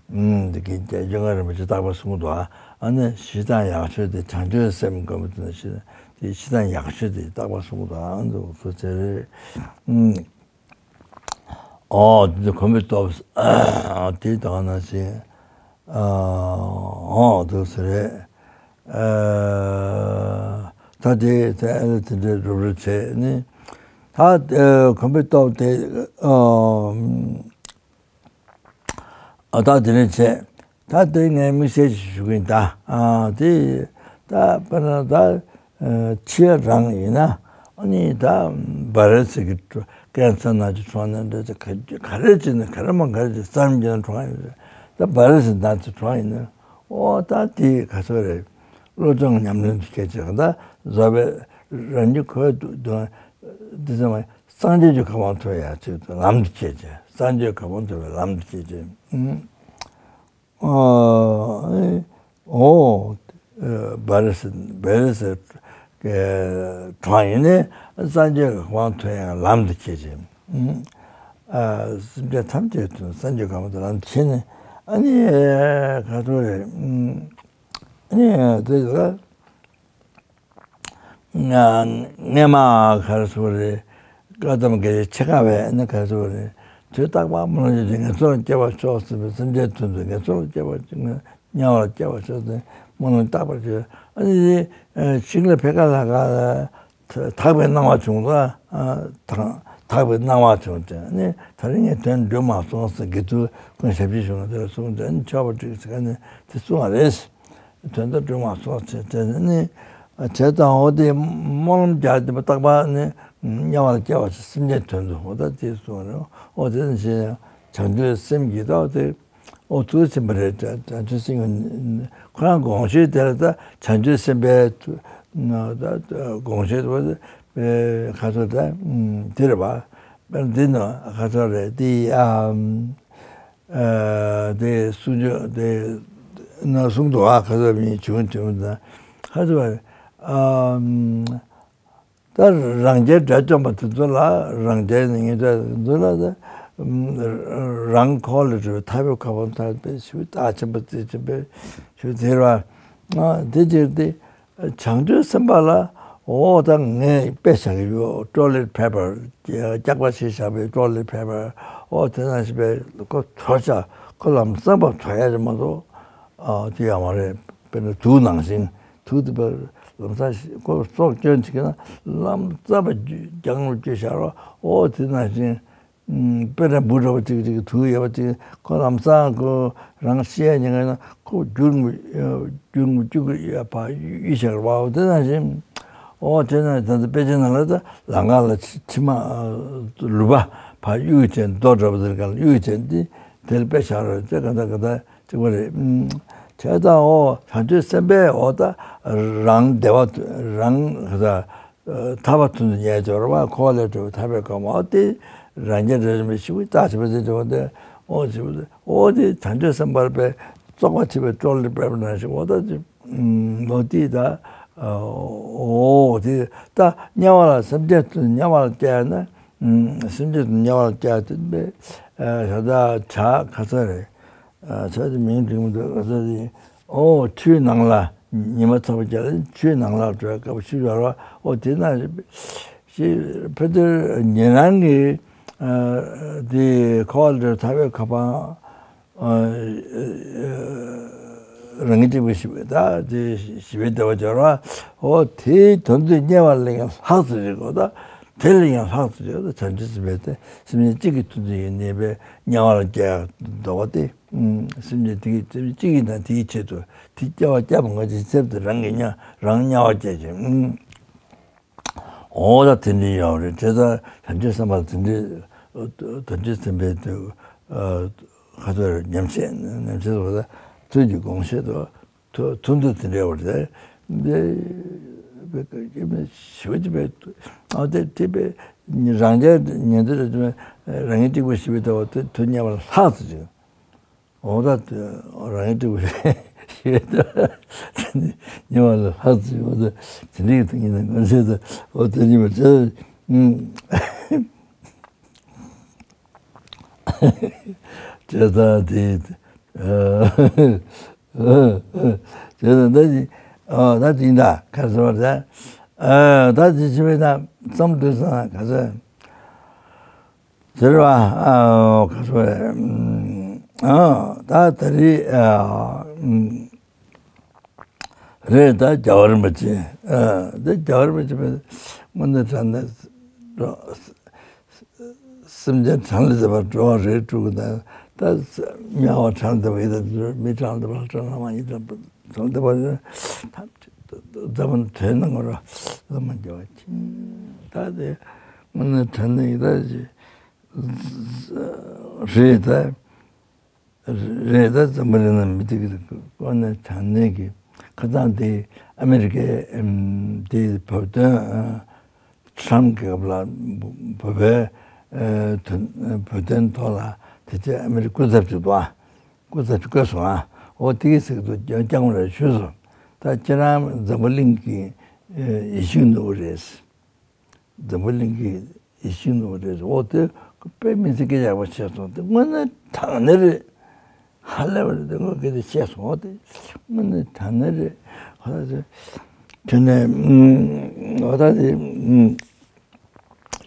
ད། འདི་གིན་རྒྱལ་བ་རིན་པོ་ཆེ་རྟག་པར་གསུང་གི་འདུག་ཨ་ནི་ཞི་དང་ཡག་ཤོས་དེ་བྱང་ཆུབ་སེམས་སྒོམ་པ་དེ་ནི་ཞི་དེ་ཞི་དང་ཡག་ཤོས་དེ་རྟག་པར་གསུང་གི་འདུག་ཨ་འདུག་སོ་ཚེ་རེད། འོ་དེ་ཚོ་གོམ་པའི་སྟོབས་དེ་དང་ནང་བཞིན་འོ་འདུག་སེ་རེད། ད་དེ་དེ་ཨ་ལ་དེ་འདྲའི་རུབ་རུབ་བྱས་ནི་ད་གོམ་པའི་སྟོབས་དེ། ཨ་ད་དེ་རིང་བྱས། ད་དེ་ངས་དམིགས་བསལ་ཞིག་ཞུ་གི་ཡིན་ད། ཨ་དེ་ད་དཔེར་ན་ད་ཕྱི་རང་ཡིན་ན་ཨ་ནི་ད་བྷ་ར་སི་གི་ཀན་སར་ནང་བཞིན་བྱུང་ན་འདྲ་ཅིག་ག་རེ་བྱས་ན་ག་རེ་མ་ག་རེ་བྱས་བསམ་གྱི་ན་གྲོངས་ཡིན། ད་བྷ་ར་སི་ནང་དུ་གྲོངས་ཡིན་ན་འོ་ད་དེ་ག་ཚོད་རེད། བློ་སྦྱོང་ཉམས་ལེན་དུ་སྐྱེད་ཅིག་ད་བཟོ་བའི་རང་ཉིད་ཁོའི་དུ་དུ་དེ་ཚོ་སངས་རྒྱས་ཀྱི་གོ་འཕང་ཐོབ་ཡ་ཆེད་དུ་ལམ་དུ་སྐྱེད་ཅིག་སངས་རྒྱས་གོ་འཕང་ཐོབ་པའི་ལམ་དུ་སྐྱེད་ཅིག་འོ། བྷ་ར་སི་བྷ་ར་སི་གྲོངས་ཡིན་ནས་སངས་རྒྱས་ཀྱི་གོ་འཕང་ཐོན་ཡང་ལམ་དུ་སྐྱེད་ཅིང་། སེམས་ཅན་ཐམས་ཅད་དུ་སངས་རྒྱས་གོ་འཕང་དུ་ལམ་དུ་སྐྱེད་ནས་ཨ་ནི་ག་ཚོད་རེད། ཨ་ནི་དེ་ལ། སྔས་མ་ག་རེ་ཟེར་དགོས་རེད། བཀའ་གདམས་དགེ་ཆེ་ཁ་བས་ནི་ག་རེ་ཟེར་དགོས་རེད། དུས་རྟག་པར་སྨོན་ལམ་བརྒྱབ་ངན་སོང་ལ་སྐྱེ་བར་ཤོག་ཟེར་བའི་སེམས་ཅན་དོན་དུ་ངན་སོང་ལ་སྐྱེ་བར་དམྱལ་བར་སྐྱེ་བར་ཤོག་ཟེར་སྨོན་ལམ་རྟག་པར་བརྒྱབ། ཨ་ནི་ཞིང་ལ་ཕེབས་ཁ་ལ་ག་ལ་དག་པའི་སྣང་བ་བྱུང་ལ། དག་པའི་སྣང་བ་བྱུང་སྟེ་ཨ་ནི་ད་རིང་ངས་དོན་འགྲུབ་མ་སོང་ཟེར་དགེ་ཚུལ་ཁོང་ཞབས་ཕྱི་ཞུ་ན་དེ་ལ་གསུངས་ཏེ་ཨ་ནི་ཆོག་པ་འགྲིག་ཟེར་ཁ་ནས་དེ་གསུངས་པ་རེད། དོན་དག་སྒྲུབ་མ་སོང་ཟེར་དེ་ནི་བྱས་ཙང་འོ་དེ་སྨོན་ལམ་རྒྱག་དེ་རྟག་པར་ནི་དམྱལ་བར་སྐྱེ་བ་སེམས་ཅན་དོན་དུ་འོ་ད་དེ་གསུངས་རེད། འོ་དེ་ནི་བྱས་བྱང་ཆུབ་སེམས་ཀྱི་ད་དེ་འོ་ཚུལ་ཕྱིན་པ་རེད། བྱང་ཆུབ་སེམས་ཀྱི་ཁོ་རང་དགོངས་གཞི་དེ་ལ་ད་བྱང་ཆུབ་སེམས་དཔའི་དགོངས་གཞི་དེ་ཁ་ཚོ་ད་དེ་རེད་པ། དཔེར་ན་འདི་ནི་ཁ་ཚོ་རེད་དེ་ཨ། དེ་གསུང་ཆོས་དེ་ན་གསུང་དུ་ཨ་ཁ་ཚ་མིན་བྱུང་བྱུང་ན་ཁ་ཚ་བ་ཨམ་ད་རང་རྒྱལ་དགྲ་བཅོམ་པ་དེ་ཚོ་ལ་རང་རྒྱལ་ནི་ངེས་ཚོ་དེ་ཚོ་ལ་ད་རང་འཁོར་ལ་འགྲོ་བའི་ཐར་པའི་ཁ་བ་ཐར་པའི་ཞུ་རྟགས་ཆེན་པོ་རྩིས་ཆེན་པོའི་ཞུ་དེ་ར་དེ་ཅིར་དེ། བྱང་ཆུབ་སེམས་དཔའ་ལ་འོ་ད་ངས་དཔེ་བཞག་གི་ཡོད། ཀྲོ་ལེཊ་པེ་པར་སྐྱག་པ་ཞིག་བཞག་པའི་ཀྲོ་ལེཊ་པེ་པར་འོ་དེ་ནང་བཞིན་པའི་ཁོ་དོར་བྱ་ཁོ་ལམ་སང་པ་དོར་ཡ་རེད་མ་གཏོགས་ཨ་དེ་ཡང་མ་རེད། དཔེར་ན་དུག་ནང་བཞིན་དུག་དེ་པར་ལམ་སང་ཁོ་སྲོག་སྐྱོན་བྱེད་ཀྱི་ན་ལམ་སང་པ་རྒྱང་རུ་སྐྱོད་བཞག་རོགས་འོ་དེ་ནང་བཞིན། དཔེ་འདྲ་འབུ་འདྲ་བ་ཅིག་ཅིག་དུག་ཡོད་པ་ཅིག་ཁོ་ལམ་སང་ཁོ་རང་ཤི་ཡ་ཉེན་ཁ་ན་ཁོ་རྒྱུག་རྒྱུག་རྒྱུག་རྒྱུག་ཡ་ཕ་ཡུལ་ཤར་བའོ་དེ་ནང་བཞིན། ཨོ་དེ་ནང་ད་ལྟ་དཔེ་ཆ་ནང་ལ་ད་ལམ་ཁ་ལ་མཆི་མ་ལུད་པ་ཕ་གཡུག་ཅན་རྡོ་འདྲ་བ་དེར་ག་ལ་གཡུག་ཅན་དེ་དེར་དཔེ་ཤར་ར་དེ་ག་ད་ག་ད་ཅིག་པ་རེད། བྱས་ཙང་ཨོ་བྱང་ཆུབ་སེམས་དཔའི་ཨོ་ད་རང་བདེ་བ་རང་ག་ད། ཐར་པ་དོན་དུ་གཉེར་སྦྱོར་བ་འཁོར་བ་ལས་གྲོལ་བའི་ཐར་པའི་གོ་འཕང་དེ་རང་རྒྱལ་རེ་རེ་མི་ཤི་བའི་རྟགས་བྱེད་པ་དེ་འདྲ་བ་དེ་ཨོ་ཞེས་པ་དེ་ཨོ་དེ་བྱང་ཆུབ་སེམས་དཔར་པའི་བཙོག་པ་ཆེ་བའི་ཀྲོ་ལི་པེར་ནང་བཞིན་ཨོ་ད་དེ་ལོ་དེ་ད་ཨོ་དེ་ད་དམྱལ་བ་ལ་སེམས་ཅན་དུ་དམྱལ་བ་ལ་སྐྱེ་ན་སེམས་ཅན་དུ་དམྱལ་བ་ལ་སྐྱེ་དུས་པའི་ཞག་ད་བྱ་ཁ་ཚ་རེད། ཆ་དེ་མིང་འགྲིག་མི་འདུག་ཨ་ཙི། ཨོ་ཆུའི་ནང་ལ་ཉི་མ་ཚ་པོ་རྒྱག་ཆུའི་ནང་ལ་འགྲོ་བའི་སྐབས་ཤུ་བར་བ་ཨོ་དེ་ན་ཞེས་ཕ་དེར་ཉེ་རང་གི་དེ་ཁོ་བ་ལ་ཐར་པའི་གོ་འཕང་རང་གི་གཅིག་པུ་ཞི་བའི་ད་དེ་ཞི་བའི་བདེ་བ་སྦྱོར་བ་ཨོ་དེའི་དོན་དུ་གཉེར་བ་ལས་ཡང་ལྷག་ཙམ་རེད་གོ་ད་དེ་ལས་ཡང་ལྷག་ཙམ་རེད་ད་བྱང་ཆུབ་སེམས་དཔའི་དེ་སེམས་ཅན་གཅིག་གི་དོན་དུ་ཡིན་གནས་པའི་དམྱལ་བ་ལ་སྐྱེ་ཡག་འདོད་པ་སྟེ། སེམས་ཅན་དེ་གའི་སེམས་ཅན་གཅིག་ཡིན་ན་དེའི་ཆེད་དུ་དེ་སྐྱེ་བ་སྐྱེ་བ་ང་ཅིག་ཚེ་དེ་རང་གི་དམྱལ་རང་དམྱལ་བ་སྐྱེ་ཅིང་། འོ་ད་དེ་འདྲའི་ཡོད་རེད་དེ་ད་བྱང་ཆུབ་སེམས་དཔའ་དེ་འདྲའི་བྱང་ཆུབ་སེམས་དཔའི་དུ་ཁ་ཐོག་ཉམས་བཞེས་ཉམས་བཞེས་སོགས་ད་ཐུགས་ཀྱི་དགོངས་བཞེད་དུ་ཐུགས་ཐུགས་འདུན་དེ་འདྲའི་བར་དེ་འདི་ཞི་བ་ཅིག་པའི་ཨ་དེ་དེ་པའི་རང་རྒྱལ་ཉན་དུ་རེད་རང་ཉིད་གཅིག་པུ་ཞི་བའི་ལྟ་བ་དེ་དུ་གཉེར་བ་ལྷག་ཙམ་ཅིག་འོ་ད་རང་ཉིད་སྤྲུལ་པ་རེད་ཞེས་ཉེ་བ་ལ་ལྷག་ཙམ་འོ་ད་དེ་འདྲའི་ཐུགས་ཉིད་དང་མངོན་གསལ་དུ་འོ་དེ་ཉིད་མ་བྱས། བྱས་ཙང་དེ་བྱས་ཙང་ད་ཅི་ཨ་ད་ཅི་ད་ག་ཟེར་བ་ད་ད་ཅི་བྱེད་པའི་ད་བསམ་དུས་སང་ག་ཟེར། ཟེར་བ། ཨ་ག་སོ་རེད། ཨ་ད་ད་རེས་ཨ་རེད་ད་རྒྱལ་བ་རིན་པོ་ཆེ། ཨ་ད་རྒྱལ་བ་རིན་པོ་ཆེ་བས་དངོས་གནས་དྲང་གནས་སེམས་ཅན་གྲངས་ལས་འདས་པ་འགྲོ་བ་རིགས་དྲུག་གི་ནང་ད་དམྱལ་བ་གྲངས་ལས་འདས་པ་ཡི་དྭགས་མི་གྲངས་ལས་འདས་པ་ལྷ་གྲངས་ལས་མང་ཡི་དྭགས་གྲངས་ལས་འདས་པ་ཐམས་ཅད་རྫ་མ་དོན་ནང་ངོ་ར་བླ་མ་རྒྱལ་བ་ཆེན་ད་དེ་དངོས་གནས་དྲང་གནས་ཡི་དྭགས་ཀྱི་རེད་ད། རེད་ད་འཛམ་བུ་གླིང་ན་མི་དེ་གི་དངོས་གནས་དྲང་གནས་ཀྱི་ཁ་སང་དེ་ཨ་མི་རི་ཀའི་དེ་བོད་དོན་ཁྲམ་གྱི་སྐབས་ལ་བོད་པའི་དོན་བོད་དོན་ཐོག་ལ་དེ་ཚེ་ཨ་མི་རི་སྐུ་ཚབ་ཅིག་འདུག་ཨ། སྐུ་ཚབ་ཅིག་བསྐོས་སོང་ཨ། འོ་དེ་གི་ཟིག་ཏུ་སྐྱབས་མགོན་ལ་ཞུས་སོང་། ད་ཁྱེད་རང་འཛམ་བུ་གླིང་གི་ཡིད་བཞིན་ནོར་བུ་རེད། འཛམ་བུ་གླིང་གི་ཡིད་བཞིན་ནོར་བུ་རེད། འོ་དེ་དཔེ་མི་སྲིད་སྐད་ཆ་ཡག་པོ་བཤད་སོང་། དེ་དངོས་གནས་དྲང་གནས་རེད། ཧ་ལས་པ་རེད། དེ་དངོས་སྐད་ཆ་བཤད་སོང་། འོ་དེ་དངོས་གནས་དྲང་གནས་རེད། ཧ་ལས་པ་རེད། དེ་ནས་འོ་ད་དེ་བྱས་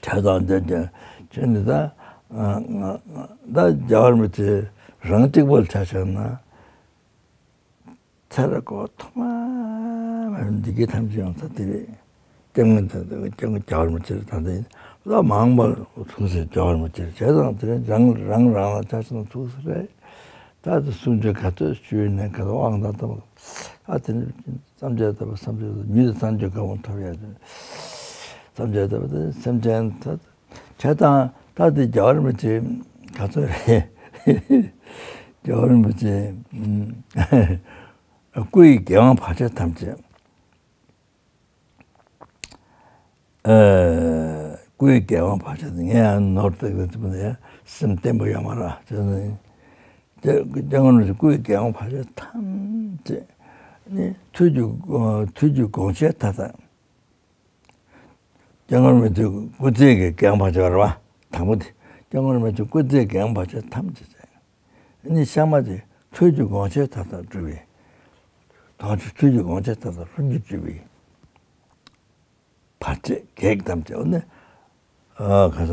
ཙང་དེ་དེ་ཁྱོད་འདི་ད་ད་རྒྱལ་བ་རིན་པོ་ཆེ་རང་གཅིག་པོ་ལ་ཆ་བཞག་ན། ཚེ་རབས་འཁོར་བ་ཐོག་མ་མེད་པའི་འདི་སྐད་ཐམས་ཅད་ཡོང་ས་དེ་རེད། སྐྱབས་མགོན་དེ་སྐྱབས་མགོན་རྒྱལ་བ་རིན་པོ་ཆེ་རེད། ད་དེ་ལ་མང་པོ་ཐུགས་སྲས་རྒྱལ་བ་རིན་པོ་ཆེ་རེད། བྱས་ཙང་དེ་རིང་རང་རང་རང་ལ་ཆ་བཞག་ན་ཐུགས་སྲས་རེད། ད་དེ་གསུང་ཆོས་ག་ཚོད་ཞུས་ནས་ག་ཚོད་དབང་དང་ཐོབ་ད་དེ་ནི་བསམ་བྱ་ལྟ་བུ་བསམ་བྱ་ལྟ་བུ་མྱུར་དུ་བསམ་བྱ་དགའ་བ་ཐོབ་ཡ་དེ་བསམ་བྱ་ལྟ་བུ་དེ་སེམས་ཅན་ད། བྱས་ཙང་ད་དེ་རྒྱལ་བ་རིན་པོ་ཆེ་ག་ཚོད་རེད། རྒྱལ་བ་རིན་པོ་ཆེ་སྐུ་ཡི་རྒྱལ་དབང་བར་ཆད་ཐམས་ཅད། སྐུ་ཡི་རྒྱལ་དབང་བར་ཆད་ངས་ཡང་ནོར་བཏགས་ཏེ་ཚུལ་ནས་སེམས་བརྟན་པོ་ཡོད་མ་རེད། བྱས་ཙང་སྐྱབས་མགོན་རིན་པོ་ཆེ་སྐུ་ཡི་རྒྱལ་དབང་བར་ཆད་ཐམས་ཅད་ནི་ཐུགས་ཀྱི་ཐུགས་ཀྱི་དགོངས་བཞེད་མཐའ་དག་སྐྱབས་མགོན་རིན་པོ་ཆེ་སྐུ་ཚེ་གི་རྒྱལ་དབང་བར་ཆད་རེད་བ། དང་པོ་དེ་སྐྱབས་མགོན་རིན་པོ་ཆེ་སྐུ་ཚེ་གི་རྒྱལ་དབང་བར་ཆད་ཐམས་ཅད་བྱས། ཨ་ནི་གཤའ་མ་དེ་ཐུགས་ཀྱི་དགོངས་བཞེད་མཐའ་དག་སྒྲུབ་པའི། དོན་དུ་ཐུགས་ཀྱི་དགོངས་བཞེད་མཐའ་དག་ལྷུན་གྱིས་གྲུབ་པའི་བར་ཆད་གེགས་ཐམས་ཅད་འོ་ནི། ཨ་ག་ས་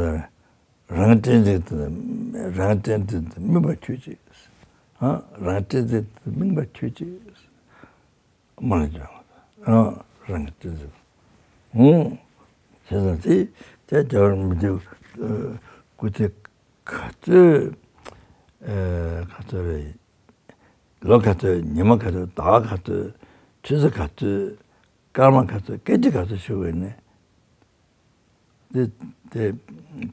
རང་སྤྲན་ཟིག་ཏུ་རང་སྤྲན་ཟིག་ཏུ་སྨིན་པར་གྱུར་ཅིག་ཨ་རང་སྤྲན་ཟིག་ཏུ་སྨིན་པར་གྱུར་ཅིག་མ་ལ་འཇོག་ཨ་རང་གི་སྤྲིན་ཟེར། ཧུང་། ཟེར་ཙང་དེ་དེ་རྒྱལ་བ་རིན་པོ་ཆེ་སྐུ་ཚེ་ ག་ཚོད། ཨེ། ག་ཚོད་རེད། ལོ་ག་ཚོད། ཉི་མ་ག་ཚོད། ཟླ་བ་ག་ཚོད། ཆུ་ཚོད་ག་ཚོད། སྐར་མ་ག་ཚོད། སྐད་ཅིག་ག་ཚོད་ཞུ་དགོས་ནས། དེ་དེ་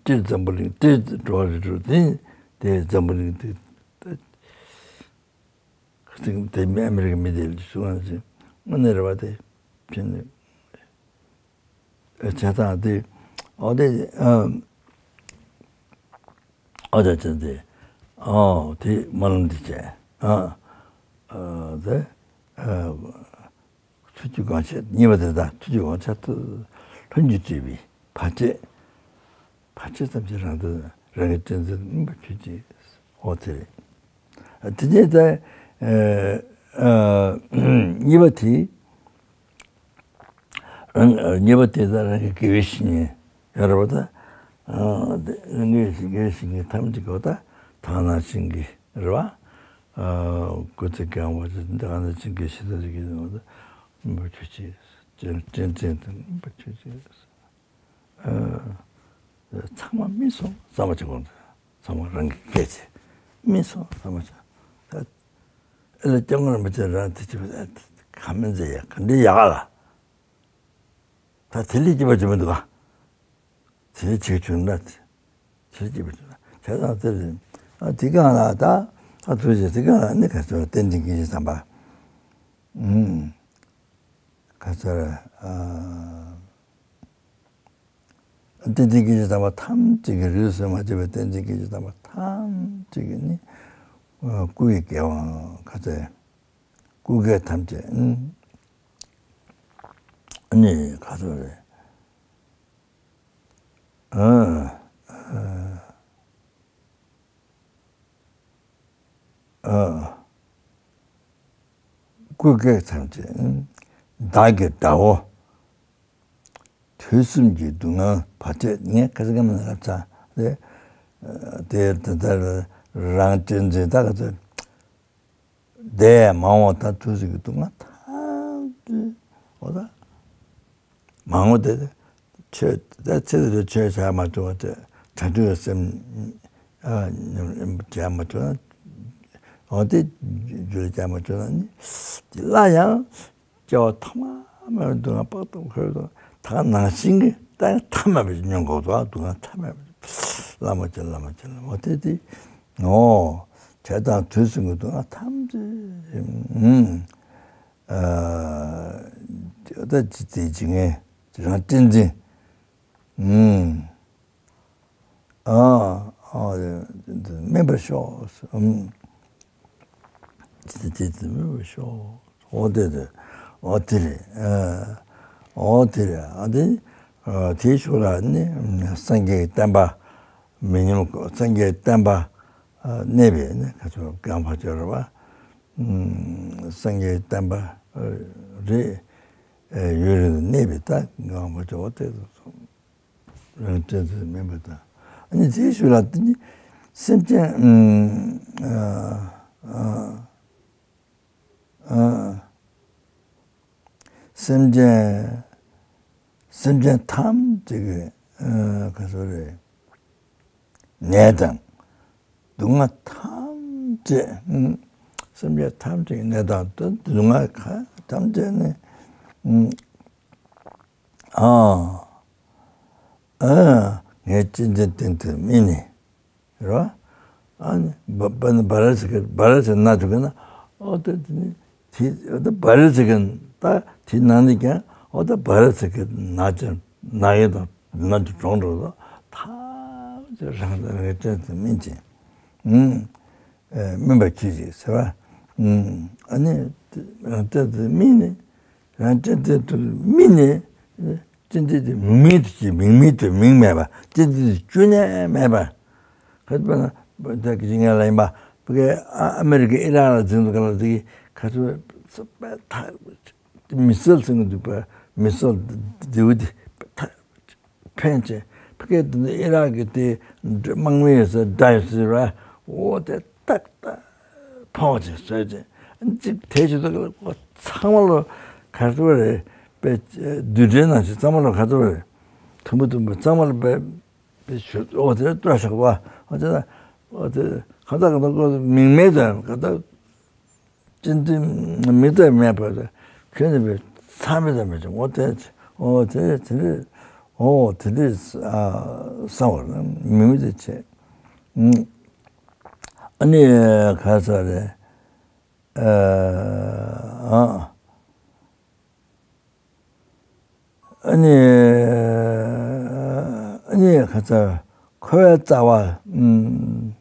སྤྱིར་འཛམ་བུ་གླིང་དེ་འགྲོ་བ་རེད་འགྲོ། དེ་དེ་འཛམ་བུ་གླིང་དེ་དེ་དེ་མི་ཨ་མི་རི་ཀའི་མི་དེ་ལ་གསུང་བ་ཞིག་དངོས་གནས་རེད་བ། དེ་ཕྱིན་ནས་བྱས་ཙང་དེ། ཨོ་དེ་ཨ་ཨོ་དེ་དེ་དེ་ཨོ་དེ་སྨོན་ལམ་འདི་བྱས། ཨ་ཨ་དེ་ཨ། ཐུགས་ཀྱི་དགོངས་བཞེད་གཉིས་པ་དེ་དང་། ཐུགས་ཀྱི་དགོངས་བཞེད་དུ་ལྷུན་གྱིས་གྲུབ་པའི་བར་ཆད། བར་ཆད་ཐམས་ཅད་རང་དོན་རང་གི་སྤྱོད་འཛིན་སྨིན་པར་གྱུར་ཅིག། ཨོ་དེ་རེད། དེ་ནས་ད་ཨ་ཨ་གཉིས་པ་དེ། རང་གཉིས་པ་དེ་ད་རང་གི་དགེ་བའི་བཤེས་གཉེན་ཡོད་རེད་པ། ད་ཨ་དེ་རང་གི་དགེ་བའི་བཤེས་གཉེན་ཐམས་ཅད་ཀྱི་ད་ཐང་ནག་ཤིང་གི་རེད་བ། ཨ་སྐུ་ཚེ་གང་བ་ཅིག་འདི་ག་ནས་ཅིག་གི་ཤི་ད་ཅིག་གི་ནང་དུ་མི་ཁྱོད་ཅིག་ཅན་ཅན་ཅན་དུ་མི་ཁྱོད་ཅིག། ཨ་ཚང་མ་སྨིན་སོང་བསམ་པ་ཅིག་དགོངས་ཏེ། ཚང་མ་རང་གི་སྐད་ཅིག་སྨིན་སོང་བསམ་པ་ཅིག། ད་ཨེ་ལ་སྐྱབས་མགོན་རིན་པོ་ཆེ་རང་དེ་ཅིག་ག་མི་མཛད་ཡ་ག་འདྲ་ཡག་ལ། ད་དེ་ལས་སྐྱིད་པ་ཅིག་མི་འདུག་ག་དེ་ལས་ཅིག་བྱུང་ན་དེ་ལས་སྐྱིད་པ་ཅིག་ན་བྱས་ཙང་དེ་རེད། ཨ་དེ་གང་ལ་ད་ཨ་ཐུགས་རྗེ་དེ་གང་ལ་ནི་ག་ཚོད་བསྟན་འཛིན་སྐྱེས་ཆེན་དམ་པ། ཨུམ། ག་ཚོད་རེད། ཨ། བསྟན་འཛིན་སྐྱེས་ཆེན་དམ་པ་ཐམས་ཅད་ཀྱི་རིས་སུ་མ་ཆད་པའི་བསྟན་འཛིན་སྐྱེས་ཆེན་དམ་པ་ཐམས་ཅད་ཀྱི་ནི་སྐུ་ཡི་སྐལ་བ་ག་ཚོད། སྐུ་སྐལ་ཐམས་ཅད་ནི་ག་ཚོད་རེད། ཨ་ཨ། སྐུ་སྐལ་ཐམས་ཅད་བདག་གི་དགྲ་བོ། དུས་གསུམ་གྱི་སྡུག་བསྔལ་བར་ཆད། ངས་ཁ་སང་སྐད་མ་ལབ་ཚར་རེད། དེ་ད་ལྟ་རང་གཅེས་འཛིན་ད་ག་ཚོད། འདས་མ་འོངས་ད་དུས་གསུམ་གྱི་སྡུག་བསྔལ་ཐམས་ཅད་འོ་ད། མ་འོངས་དེ་ཆོས་ད་ཚེ་འདིར་ཆོས་བྱ་མ་བྱུང་བ་དེ་གྲ་སྒྲིག་སེམས་བྱ་མ་བྱུང་ན། འོ་དེ་རྒྱུ་ལ་བྱ་མ་བྱུང་ན་ནི་དེ་སླར་ཡང་སྐྱེ་བ་ཐོག་མ་མེད་པའི་སྡུག་བསྔལ་དཔག་ཏུ་མེད་པ་དང་ད་ག་ནང་བཞིན་གྱི་ད་ཐ་མལ་པ་ཞིག་མྱོང་དགོས་འདུག་སྡུག་བསྔལ་ཐ་མལ་པ་ཞིག་བླ་མ་ཅན་བླ་མ་ཅན་བླ་མ་དེ་དེ་ངོ་། བྱས་ཙང་དུས་གསུམ་གྱི་སྡུག་བསྔལ་ཐམས་ཅད་ཨུམ། ཨ་ད་ཅི་སྟེ་ཇི་ངས་རང་གཅེས་འཛིན། ཨུམ། ཨ་ཨ་སྨིན་པར་ཤོག་ཨུམ། ཅི་སྟེ་ཅི་སྟེ་སྨིན་པར་ཤོག་འོ་དེ་རེད། འོ་དེ་རེད། ཨ་འོ་དེ་རེད། ཨ་དེ་ཨ་དེའི་ཤུགས་ལ་ནི་སངས་རྒྱས་ཀྱི་བསྟན་པ་མི་ཉམས་སངས་རྒྱས་བསྟན་པ་གནས་པའི་ནི་ག་ཚོད་གང་ཕ་ཆོས་རེད་བ། སངས་རྒྱས་བསྟན་པ་རེད། ཡུན་རིང་གནས་པའི་ད་གང་ཕ་ཆོས་དེ་རང་བཙན་དུ་མིན་པ་དང་། ཨ་ནི་དེའི་ཤུགས་ལ་དེ་ནི་སེམས་ཅན་ཨ་ཨ་ཨ་སེམས་ཅན་སེམས་ཅན་ཐམས་ཅད་ཀྱི་ཨ་ག་ཚོད་རེད། ནད་དང་སྡུག་བསྔལ་ཐམས་ཅད་ཨ་སེམས་ཅན་ཐམས་ཅད་ཀྱི་ནད་དང་སྡུག་བསྔལ་ཐམས་ཅད་ནི་ཨ་ཨ་ངས་གཅེས་འཛིན་སྟེང་དུ་སྨིན་ནས། རེད་བ། ཨ་ནི་བ་བ་ནི་བ་ར་ཚི་ཀི་བ་ར་ཚི་ན་ཐུག་གི་ན། ཨོ་ད་དེ་ནི་དེ་ཨོ་ད་བ་ར་ཚི་ཀི་ད་དེ་ནང་ནས་ཀྱང་ཨོ་ད་བ་ར་ཚི་ཀི་ན་ཅན་ན་ཡོད་དང་ན་ཅན་གྲོངས་འགྲོ་དང་ཐམས་ཅད་རང་དང་རང་གི་བཙན་དུ་སྨིན་ཅིང་། ཨུམ། ཨེ་སྨིན་པར་གྱིས་ཤིག་ཟེར་བ། ཨུམ། ཨ་ནི་རང་བཙན་དུ་སྨིན་ནས་རང་བཙན་དུ་སྨིན་ནས། བཙན་དུ་མིང་མེད་དུ་སྐྱེ། མིང་མེད་དུ་མིང་མེད་པ། བཙན་དུ་སྐྱོན་ནས་མེད་པ། ག་ཚོད་པ་ན་ད་གི་ང་ལ་ཡིན་པ་ཕ་གི་ཨ་ཨ་མེ་རི་ཀའི་ཨི་རག་ལ་འཛིན་འདུག་ག་ལ་དེ་གི་ག་ཚོད་པ་ད་མི་སེལ་ཟིན་གི་འདུག་པ། མི་སེལ་དེའུ་དེ་ད་ཕན་ཆེ། ཕ་གི་དེ་ནི་ཨི་རག་གི་དེ་དམག་མི་ཡོད་ས་འདྲ་ཡོད་ས་ར་འོ་དེ་ཏག་ཏག་ཕོག་ཅིག་བཟོས་ཅིག་ཅིག་དེ་ཅིག་ཏུ་ཚང་མ་ལོ་ག་ཚོད་རེད་པས། རྡུལ་ཕྲན་ནང་བཞིན་ཚང་མ་ལོ་ག་ཚོད་རེད། ཐུམ་པ་ཐུམ་པ་ཚང་མ་ལོ་པས། ཞུ་འོ་དེ་སྤྲོ་བཞག་པ། འོ་དེ་འོ་དེ་གང་ལྟར་གང་ལྟར་ཁོ་མིང་མེད་དང་གང་ལྟར་ཅི་འདི་མི་ལྟར་མེད་པར་ཁྱོད་ནི་བས་ཚ་མེད་དང་མེད་ཅིང་འོ་དེ་འོ་དེ་དེ་འདྲས་འོ་དེ་འདྲས་བསམ་བར་མིང་མེད་དུ་བྱས། ཨ་ནི་ག་ས་རེད། ཨ་ཨ་ནི་ཨ་ནི་ཁ་ཚ་འཁོར་བའི་རྩ་བ།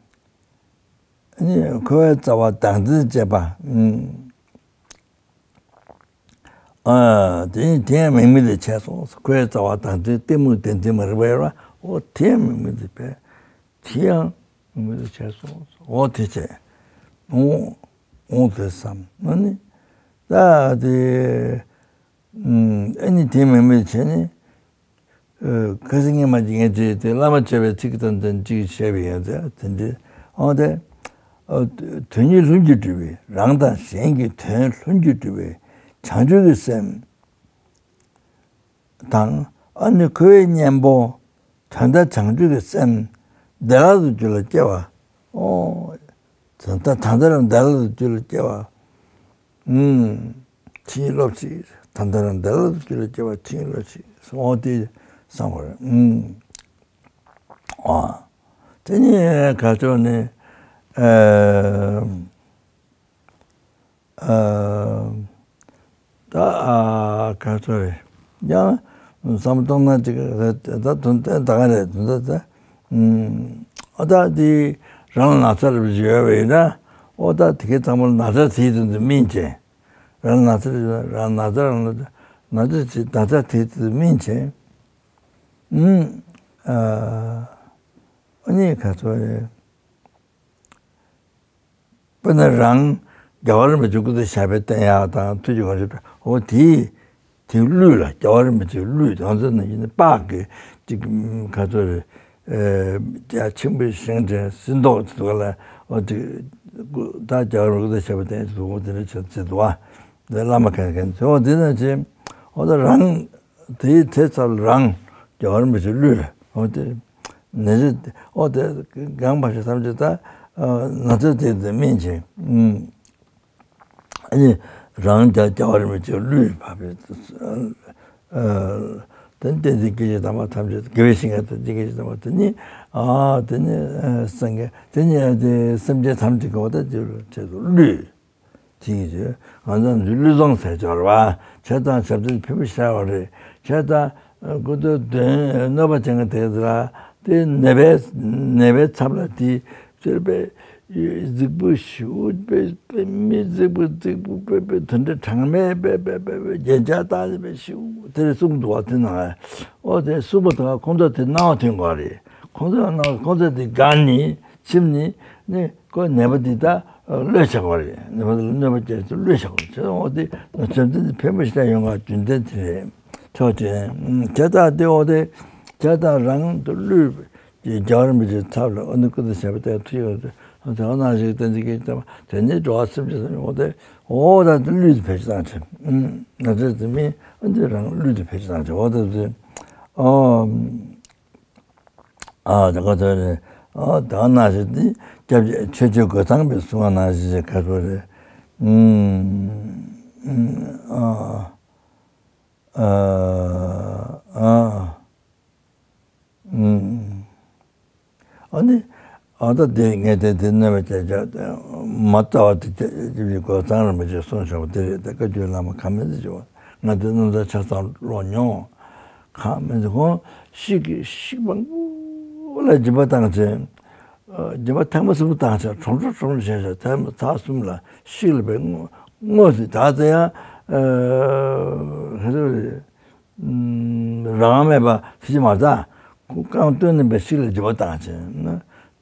ཨ་ནི་འཁོར་བའི་རྩ་བ་བདག་འཛིན་བྱེད་པ། ཨ་དེ་ནི་དེ་ཡང་མིང་མེད་དུ་བྱས་སོང་། འཁོར་བའི་རྩ་བ་བདག་འཛིན་གཏི་མུག་བདེན་འཛིན་མ་རིག་པ་ཡོད་པ་འོ་དེ་ཡང་མིང་མེད་དུ་བས། དེ་ཡང་མིང་མེད་དུ་བྱས་སོང་། འོ་དེ་བྱས། འོ་འོ་དེ་བསམ་ཨ་ནི་ད་དེ། ཨ་ནི་དེ་མིན་པའི་ཆ་ནི། ཁ་སང་ཉི་མ་གཅིག་ངས་བྲིས་ཏེ་བླ་མ་བྱ་བའི་ཚིག་དང་ལྡན་གཅིག་བཤད་པ་ཡིན་ཟེར་དེ་འདྲའི་འོ་དེ། དོན་གཉིས་ལྷུན་གྱིས་གྲུབ་པའི་རང་དང་གཞན་གྱི་དོན་ལྷུན་གྱིས་གྲུབ་པའི་བྱང་ཆུབ་ཀྱི་སེམས་དང་ཨ་ནི་འཁོར་བའི་གཉེན་པོ། དོན་དམ་བྱང་ཆུབ་ཀྱི་སེམས་བདེ་བླག་ཏུ་རྒྱུད་ལ་སྐྱེ་བ། ཨོ། དོན་དམ་ད་ལྟ་རང་བདེ་བླག་ཏུ་རྒྱུད་ལ་སྐྱེ་བ། ཨུམ། ཕྱིན་ཅི་ལོག་ཅིག་ད་ལྟ་རང་བདེ་བླག་ཏུ་རྒྱུད་ལ་སྐྱེ་བ་ཕྱིན་ཅི་ལོག་ཅིག་ཨོ་དེ་བསམ་པ་རེད། ཨུམ། ཨ། དེ་ནས་ག་ཚོད་ནས། ཨ། ཨ། ད་ཨ་ག་ཚོད་རེད། ཡང་བསམ་བློ་གཏོང་ན་ཅིག་རེད་ད་དོན་ད་ག་རེད་དོན་ད་ད། ཨ་ད་དེ་རང་ལ་ན་ཚ་རེད་ཡོད་པ་ཡིན་ན་ཨོ་ད་དེ་གའི་ཚང་མ་ལ་ན་ཚ་དེའི་དོན་དུ་སྨིན་བྱས། རང་ལ་ན་ཚ་རེད་རང་ན་ཚ་རང་ལ་ན་ཚ་དེ་ན་ཚ་དེའི་དོན་དུ་སྨིན་བྱས། ཨུམ། ཨ་ནི་ག་ཚོད་རེད། དཔེར་ན་རང་རྒྱལ་བ་རིན་པོ་ཆེ་སྐུ་ཚེ་ཞབས་པད་བརྟན་ཡག་དང་ཐུགས་རྗེ་དགོངས་ཆེན་འོ་དེའི་དེའི་གླུད་ལ་རྒྱལ་བ་རིན་པོ་ཆེའི་གླུད་དང་ཚོད་ན་ཡིན་ན་སྤགས་ཀྱི་ཅིག་ག་ཚོད་རེད། རྒྱ་ཆེན་པོའི་ཞིང་བྲན་སྲིད་མདོག་དེ་ཚོ་ལ་འོ་དེ་ད་རྒྱལ་བ་རིན་པོ་ཆེ་སྐུ་ཚེ་ཞབས་པད་བརྟན་ཡག་དེ་ཚོ་འོ་དེ་འདྲ་བྱས་ཚེ་འདུག་ཨ། དེ་བླ་མ་མཁན་མཁན་ཚོ་འོ་དེ་ན་ཆེ་འོ་ད་རང་། དེའི་ཚེ་ཚར་རང་རྒྱལ་བ་རིན་པོ་ཆེ་གླུད་རེད། འོ་དེ་ནི་རེད། འོ་དེ་གང་བ་ཞིག་ཐམས་ཅད་ད་ན་ཚོད་དེ་དེ་སྨིན་ཆེ། ཨ་ནི་རང་རྒྱལ་རྒྱལ་བ་རིན་པོ་ཆེ་གླུད་བབས་པས། དེ་ནི་བསྟན་འཛིན་སྐྱེས་ཆེན་དམ་པ་ཐམས་ཅད་དགེ་བའི་བཤེས་གཉེན་བསྟན་འཛིན་སྐྱེས་ཆེན་དམ་པ་དེ་ནི་ཨ་དེ་ནི་སངས་རྒྱས་དེ་ནི་དེ་སེམས་ཅན་ཐམས་ཅད་ཀྱི་འོ་ད་དེ་ཆེད་དུ་གླུད། དེ་ཡིན་ཚེ་ང་ཚོ་འདི་བློས་བཟང་ཟེར་ཆོག་རེད་བ། བྱས་ཙང་ཞབས་བརྟན་ཕུལ་བ་ཤར་བ་རེད། བྱས་ཙང་སྐུ་མདོག་དོན་གནོད་པ་ཅན་གྱི་དེ་ཚོ་ལ་དེ་ནད་པའི་ནད་པའི་མཚམས་ལ་དེ་ཚོར་པའི་རྫིག་པོ་ཞུ་པའི་པའི་མི་རྫིག་པོ་རྫིག་པོ་པའི་པའི་དོན་འདྲ་གྲངས་མེད་པའི་པའི་པའི་པའི་རྒྱན་ཆ་བཏགས་པའི་ཞུ་དེ་རེ་གསུངས་འདུག་བ། དེ་ནང་ཨོ་དེ་གསུངས་པ་དང་ཁོང་ཚོ་དེ་སྣང་བ་ཐོན་དགོས་རེད། ཁོང་ཚོ་སྣང་ཁོང་ཚོ་དེ་དགའ་ནི་ཁྱིམ་ནི་ནི་ཁོ་ནད་པ་འདི་ད་གློད་ཆགས་པ་རེད། ནད་པ་འདི་ལ་གནོད་པ་སྐྱེལ་ཚེ་གློད་ཆགས་པ་རེད། འོ་དེ་ང་ཚོ་འདི་ཕན་པོ་ཞིག་ཡོང་བ་རྒྱུ་མཚན་དེ་རེད། ཆོག་ཅེས་བྱས་ཙང་དེ་འོ་དེ་བྱས་ཙང་རང་དུ་གླུད་ཀྱི་རྒྱལ་བ་རིན་པོ་ཆེའི་ཚབ་ལ་ཨ་ནི་སྐུ་ཚེ་ཞབས་པད་བརྟན་ཐུགས་ཡོད་དེ་དེ་ནང་བཞིན་བསྟན་འཛིན་སྐྱེས་ཀྱི་དེ་ནི་འགྲོ་བ་སེམས་ཅན་ཐམས་ཅད་འོ་དེ་འོ་ད་དེ་གླུད་དེ་བེད་སྤྱོད་བཏང་ཆེ་ང་ཚོས་དེ་མིན་ཨ་འདི་རང་གླུད་དེ་བེད་སྤྱོད་བཏང་ཆེ་འོ་དེ་དེ་ཨོ། ཨ་ད་ག་ཚོད་རེད། ཨ་ད་ག་ནང་བཞིན་དེ་སྐྱབས་རྗེ་ཆོས་རྗེ་རྒོད་ཚང་པས་གསུངས་པ་ནང་བཞིན་ག་ཚོད་རེད། ཨུམ། ཨ་ཨ་ཨ་ཨུམ། ཨ་ནི་ཨ་ད་དེ་ངས་དེ་དེ་གནོད་པ་བྱས་བྱས་མ་རྩ་བ་དེ་རྒོད་ཚང་རིན་པོ་ཆེས་གསུངས་བཞག་པ་དེ་རེད། ད་བཀའ་བརྒྱུད་བླ་མ་ག་མེད་དེ་བྱས་པ་ང་དེ་རྣམ་ཐར་ཆ་ཚང་ཀློག་མྱོང་། གང་མིན་ཚེ་ཁོང་ཤིག་གིས་ཤིག་མང་པོ་ལ་སྦྱིན་པ་བཏང་ཚེ། སྦྱིན་པ་ཐེངས་མ་གསུམ་བཏང་ཚེ་གྲོང་ཁྲོ་གྲོང་ཁྲོ་བྱས་ཚེ་ཐེངས་མ་ཚར་གསུམ་ལ་ཤིག་ལ་བས་དངོས་སུ་ད་ཚེ་ཡང་ཧེ་རུ་རང་མེད་པ་ཚེ་ཕྱི་མ་ཚ་རྐང་སྟོན་ནས་པའི་ཤིག་ལ་སྦྱིན་པ་བཏང་ཚེ་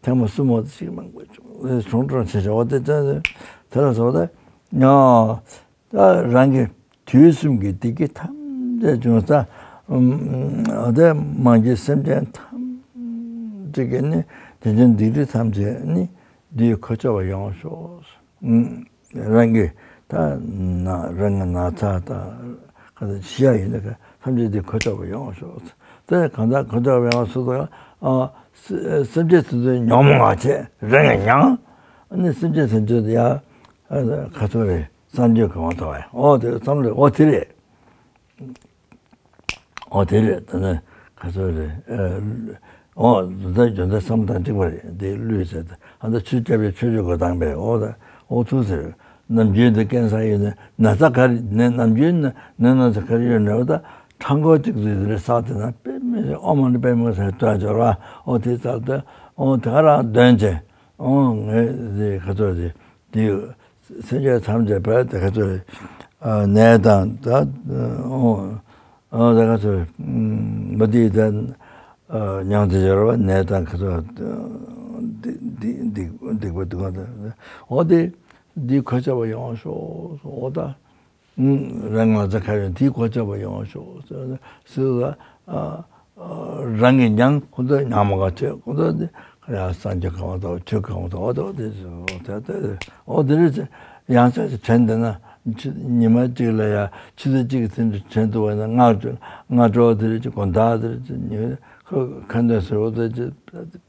ཐེངས་མ་གསུམ་བ་ཤིག་མང་པོ་བྱུང་གྲོང་ཁྲོ་བྱས་ཚེ་འོ་དེ་ཚེ་དེ་ལ་སོགས་ཏེ་ཉོ། ད་རང་གི་དུས་གསུམ་གྱི་བདེ་སྐྱིད་ཐམས་ཅད་འབྱུང་ས། ཨ་དེ་མ་གྱུར་སེམས་ཅན་ཐམས་ཅད་ཀྱི་ནི་དེ་ཅན་སྡིག་སྒྲིབ་ཐམས་ཅད་ནི་འདིའི་ཁ་ཕྱོགས་པ་ཡོང་ཤོག་རང་གི་ད་ན་རང་གི་ན་ཚ་དང་ག་ཚོད་ཤི་ཡ་ཡིན་ན་ཐམས་ཅད་འདིའི་ཁ་ཕྱོགས་པ་ཡོང་ཤོག་དེ་གང་ལྟར་ཁོ་ཚོ་ཡང་སོ་སོ་ཨ་སེམས་ཅན་དེ་ཚོའི་མྱོང་མོངས་པ་བྱས་རང་གིས་མྱངས། ཨ་ནི་སེམས་ཅན་དེ་ཚོ་ཡང་ཁ་ཚོ་རེ་སངས་རྒྱས་གོ་འཕང་ཐོབ་པ་ཡིན། འོ་དེ་བསམ་བློ་འོ་དེ་རེད། འོ་དེ་རེད། ད་ནི་ཁ་ཚོ་རེད། ཨ། འོ་འདི་ལྟར་རྒྱུ་འདི་བསམ་དང་འགྲིག་པ་རེད། འདི་བློས་བྱས་ཏེ་ཨ་ད་ཆུ་རྐྱབ་པའི་ཆུ་ཆུ་གོ་དང་པས་འོ་ད་འོ་ཐུག་ཟེར། ནམ་རྒྱུན་འདི་ཀན་སར་ཡོད་ནས་ན་ཚ་ག་རེ་ནད་ནམ་རྒྱུན་ནད་ན་ཚ་ག་རེ་ཡོད་ནས་འོ་ད་ཕྲང་སྐོར་གཅིག་ཙམ་རེ་བསགས་ཏེ་ན་དཔེ་མི་སྲིད་ཨོཾ་མ་ཎི་པདྨེ་ཧཱུྃ་ཟེར་བཏོན་འབྱོར་བ་འོ་དེ་ཙམ་དུ་འོ་དེ་ག་རང་འདོན་བྱས་འོ་ངས་འདི་ཁ་ཚོ་རེད། དེ་སེམས་ཅན་ཐམས་ཅད་བར་དེ་ག་ཚོད་རེད། ནད་དང་ད་ཨོ་ཨོ་དེ་ག་ཚོད་མ་དེ་ད་མྱང་དེ་སྦྱོར་བ་ནད་དང་ག་ཚོད་སྡིག་སྡིག་སྡིག་པ་སྡིག་པ་དང་ཨོ་དེ་འདི་གོ་ཆ་བ་ཡོང་ཤོག་ཨོ་ད། རང་ང་ཚོ་ག་ཡོད་འདི་གོ་ཆ་བ་ཡོང་ཤོག་ཟེར་ཟེར་ལ། རང་གིས་མྱང་ཁོ་ཚོས་མྱང་མ་ག་ཆོད་ཁོ་ཚོ་འདི་ཡང་སངས་རྒྱས་གང་བ་དང་ཆོས་གང་བ་དང་འོ་དེ་འོ་དེ་འོ་དེ་རེད། ཡང་ཆ་ཅིག་དྲན་འདི་ན་ཉི་མ་གཅིག་ལ་ཡང་ཆུ་ཚོད་གཅིག་གི་ཚུན་དུ་དྲན་ཐུབ་པ་ན་སྔ་སྔ་དྲོ་དེ་རེད་ཅིག་དགོང་དག་དེ་རེད་ཅིག་ཉི་མ་ཁ་འདོན་ཟེར་འོ་དེ་ཅིག་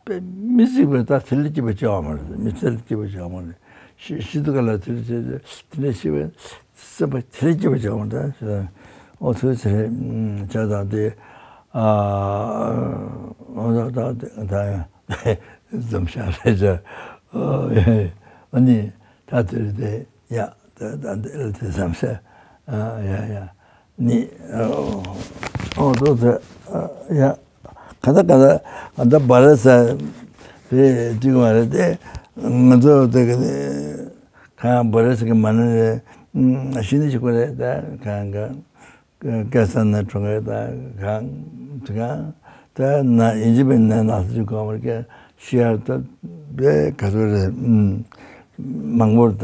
དཔེ་མི་སྲིད་པའི་ད་དེ་ལས་སྐྱིད་པ་ཅིག་ཡོད་མ་རེད། མི་ཚེ་ལས་སྐྱིད་པ་ཅིག་ཡོད་མ་རེད། ཤི་ཤི་དུས་ག་ལ་དེ་ལས་དེ་ལས་སྐྱིད་པའི་སེམས་པ་དེ་ལས་སྐྱིད་པ་བྱ་བ་འདྲ། ཨོ་ཚོད་ཚེ་རེད་བྱ་དང་དེ་ཨ་ཨོ་ད་ད་ད་ཡང་འཛོམས་ཤག་རེད་བྱ། ཨ་ནི་ད་དེ་རེད་དེ་ཡ་ད་ད་དེ་རེད་དེ་བསམ་ཤག་ཨ་ཡ་ཡ་ནི་ཨོ་ཚོད་ཚེ་ཡ་ག་ད་ག་ད་ག་ད་བ་ར་ས་རེད་ཅིག་མ་རེད་དེ་ང་ཚོ་དེ་ག་ནི། གང་བོ་རེ་ཟེར་གི་མ་ནི་རེད། ཤི་ནི་ཤི་གོ་རེད་ད་གང་ག་སྐལ་བཟང་ན་གྲོང་གི་ད་གང་དེ་གང་ད་ན་ཡིན་གཅིག་པའི་ནད་ན་ཚ་ཅིག་གོ་མ་རེད་ཤི་ཡར་ད་བས་ག་ཚོད་རེད། མང་པོར་ད་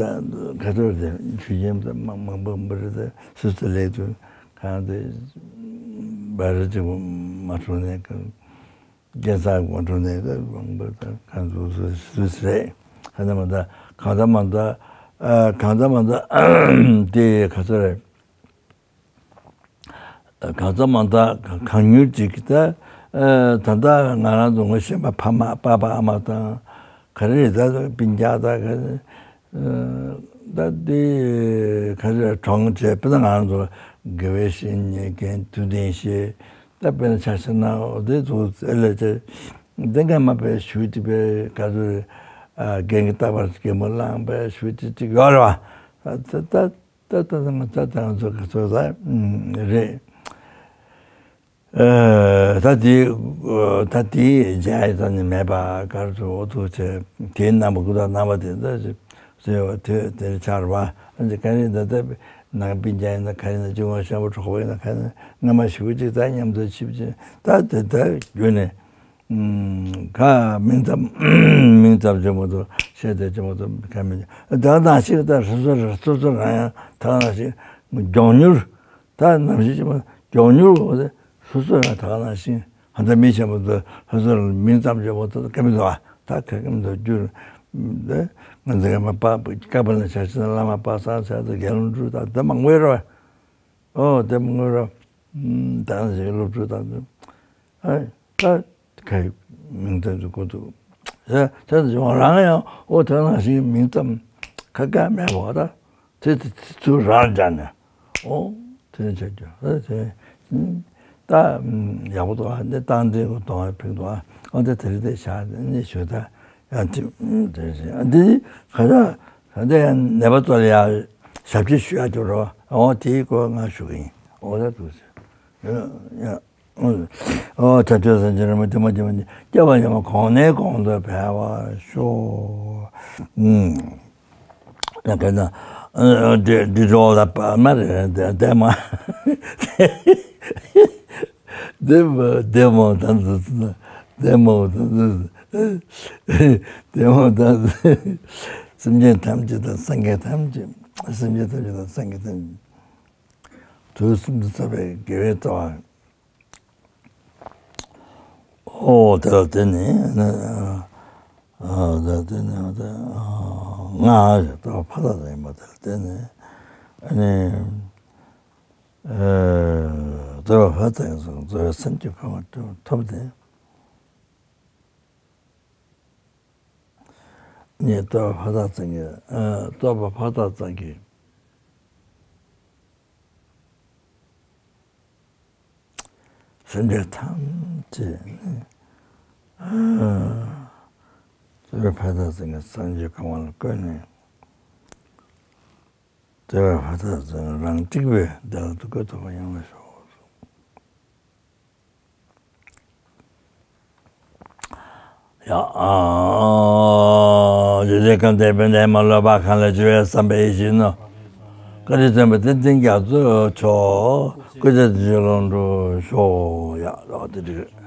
ག་ཚོད་རེད་ཆུ་རྐྱེན་ད་མང་མང་པོ་མ་རེད་ད་སུ་ཚོད་ལས་དུ་གང་དེ་བ་རེ་ཅིག་མ་གྲོང་ནས་གང་། རྒྱལ་ས་དགོན་གྲོང་ནས་ཀྱི་དབང་པོ་དང་ཁ་འཛུགས་སུ་སུས་རེད། ཁ་ཚ་མ་ད་གང་ཚ་མ་ད་གང་ཚ་མ་ད་དེ་ག་ཚོད་རེད། གང་ཚ་མ་ད་གང་མྱུར་ཅིག་ད་ད་ལྟ་ང་རང་ཚོ་ངོ་ཤེས་པ་ཕ་མ་པ་ཕ་ཨ་མ་དང་ག་རེ་ད་སྤུན་ཀྱག་ད་ག་རེ། ད་དེ་ག་ཚོད་གྲོངས་བྱས་དཔེར་ན་ང་རང་ཚོ་དགེ་བའི་བཤེས་གཉེན་མཁན་དུས་ལྡན་ཤེས། ད་དཔེར་ན་ཆ་བཞག་ན་འོ་དེ་ཚོ་ཨེ་ལས་ཅེ་འདི་འགའ་མ་པའི་ཞུ་ཅི་པའི་ག་ཚོད་རྒན་གྱི་རྟག་པར་རྒན་མོ་བླངས་པའི་ཞུ་ཅི་ཅིག་ཡོད་རེད་བ། ད་ད་ད་ད་ང་ད་ད་ང་ཚོ་ག་ཚོད་ད་རེད། ད་དེ་ད་དེ་རྒྱ་ཡི་ད་ནི་མེད་པ་གར་ཚོ་འོ་ཚོ་ཆེ་དེའི་རྣམ་པ་ཀུ་ད་རྣམ་པ་དེ་ད་ཟེར་བ་དེ་དེར་ཆར་བ་ཨ་ནི་ག་རེ་ད་ད་ནང་པའི་རྒྱ་ཡིན་ན་ག་རེ་ན་ཅུང་བ་ཤམ་པོ་གྲོགས་པོ་ཡིན་ན་ག་རེ་ན་སྔ་མ་ཞིག་ཅིག་ད་མཉམ་དུ་ཆིབས་ཅིག་ད་དེ་ད་རྒྱུ་ནས་ག་མིང་ཙམ་མིང་ཙམ་ཅོ་མོ་ཚོ་བཤད་དེ་ཅོ་མོ་ཚོ་ག་མིན་ད་ནང་ཞིག་ད་སོ་སོ་སོ་སོ་རང་ཡང་ད་ནང་ཞིག་མགྱོགས་མྱུར། ད་ནམ་ཞིག་ཅིག་མ་མགྱོགས་མྱུར་འོང་སྟེ་སོ་སོ་ཡང་ད་ག་ནང་བཞིན་ཧ་ད་མི་ཆེན་པོ་ཚོ་སོ་སོ་ལ་མིང་ཙམ་བརྗོད་པ་ཚོ་ཀ་མི་འདུག་ཨ་ད་ཁ་ཀ་མི་འདུག་རྒྱུར་ང་ཚོ་ཡང་མ་པ་ཀ་པ་ལ་ཆ་ཆེ་ན་བླ་མ་པ་སངས་ཆ་ཚོ་རྒྱལ་ལུང་སྤྲུལ་དང་དེ་མང་པོ་ཡོད་རེད་བ། ཨོ་དེ་མང་པོ་ཡོད་རེད་བ། ད་ནང་བཞིན་སློབ་ཕྲུག་དང་ཨ་ད་ཁ་ཡི་མིང་ཙམ་ཚོ་གོ་འདུག་ད་ད་ཡོང་རང་ཡང་ཨོ་ད་ནང་བཞིན་མིང་ཙམ་ཁ་ཁ་མེད་པ་ད། དེ་དེ་དེ་ཚུར་རང་སྦྱར་ནས་ཨོ་དེ་ནས་བྱ་རྒྱུ་ཨ་དེ་ད་ཡག་པོ་འདུག་ཨ་འདི་སྟངས་འདི་གོ་གཏོང་བ་ཕིག་འདུག་ཨ་ཨོ་དེ་དེ་རིགས་དེ་བྱ་དེ་ནས་ཞུ་ད་ཡང་དེ་དེ་རེད་ཨ་འདི་ག་ད་ག་ད་ཡང་ནད་པ་ཚོ་ལ་ཡང་ཞབས་ཕྱི་ཞུ་ཡག་ཅིག་རོ་ཨོ་དེའི་སྐོར་ང་ཞུ་གི་ཡིན་ཨོ་ད་འདུག་ཟེར་ཡ་ཡ། ཨོ་བྱང་ཆུབ་སེམས་ཀྱི་རི་མོ་དེ་མ་དེ་མ་སྐྱེ་བ་ཉོན་མོངས་གོང་ནས་གོང་དུ་འཕེལ་བར་ཤོག་ཨུམ། ད་ག་ན་འདི་འདི་རོ་ལ་པ་མ་རེད་དེ་མ་དེ་མ་དེ་མ་ད་འདི་དེ་མ་ད་འདི་དེ་མ་ད་འདི་སེམས་ཅན་ཐམས་ཅད་དང་སངས་རྒྱས་ཐམས་ཅད་སེམས་ཅན་ཐམས་ཅད་དང་སངས་རྒྱས་ཐམས་ཅད་དུས་གསུམ་དུ་བརྩེ་བའི་དགེ་བའི་རྩ་བ། ཨོ་དེ་ལ་བརྟེན་ནས་ནི། ཨ་དེ་ལ་བརྟེན་ནས་ཨ་དེ་ཨ་ང་ཞེས་ལྟ་བ་ཕ་ལ་ལ་ཡིན་པ་དེ་ལ་བརྟེན་ནས་ཨ་ནི། ཨེ་ རྩོད་པ་ཕར་བཏང་སོང་། རྩོད་པའི་སེམས་ཀྱི་ཁམས་ཐོབ་སྟེ། ཉིད་རྟོག་པ་ཕར་བཏང་ཙམ་གྱིས། ཨ། རྟོག་པ་ཕར་བཏང་ཙམ་གྱིས། སེམས་ཅན་ཐམས་ཅད་ནི། ཨ། རྩོད་པ་ཕར་བཏང་ཙམ་གྱིས་སངས་རྒྱས་གོ་འཕང་ལ་བཀོད་ནས། རྩོད་པ་ཕར་བཏང་ཙམ་གྱིས་རང་གཅིག་པུའི་བདེ་བླག་ཏུ་བཀོད་ཐུབ་པ་ཡོང་བར་ཤོག། ཡ། ཨ། རྗེ་བཙུན་དཀར་མོ་དེ་བོད་འདིར་མ་ལུས་པ་གང་ལ་སྤྱོད་པའི་བསམ་པས་ཡིད་བཞིན་ནོར། བཀའ་དྲིན་མཚུངས་པའི་བསྟན་འཛིན་རྒྱ་མཚོ་མཆོག། སྐུ་ཚེ་བརྟན་ཅིང་ལོངས་སྤྱོད་ཤོག། ཡ། ཨོ་དེ་འགྲིག་རེད།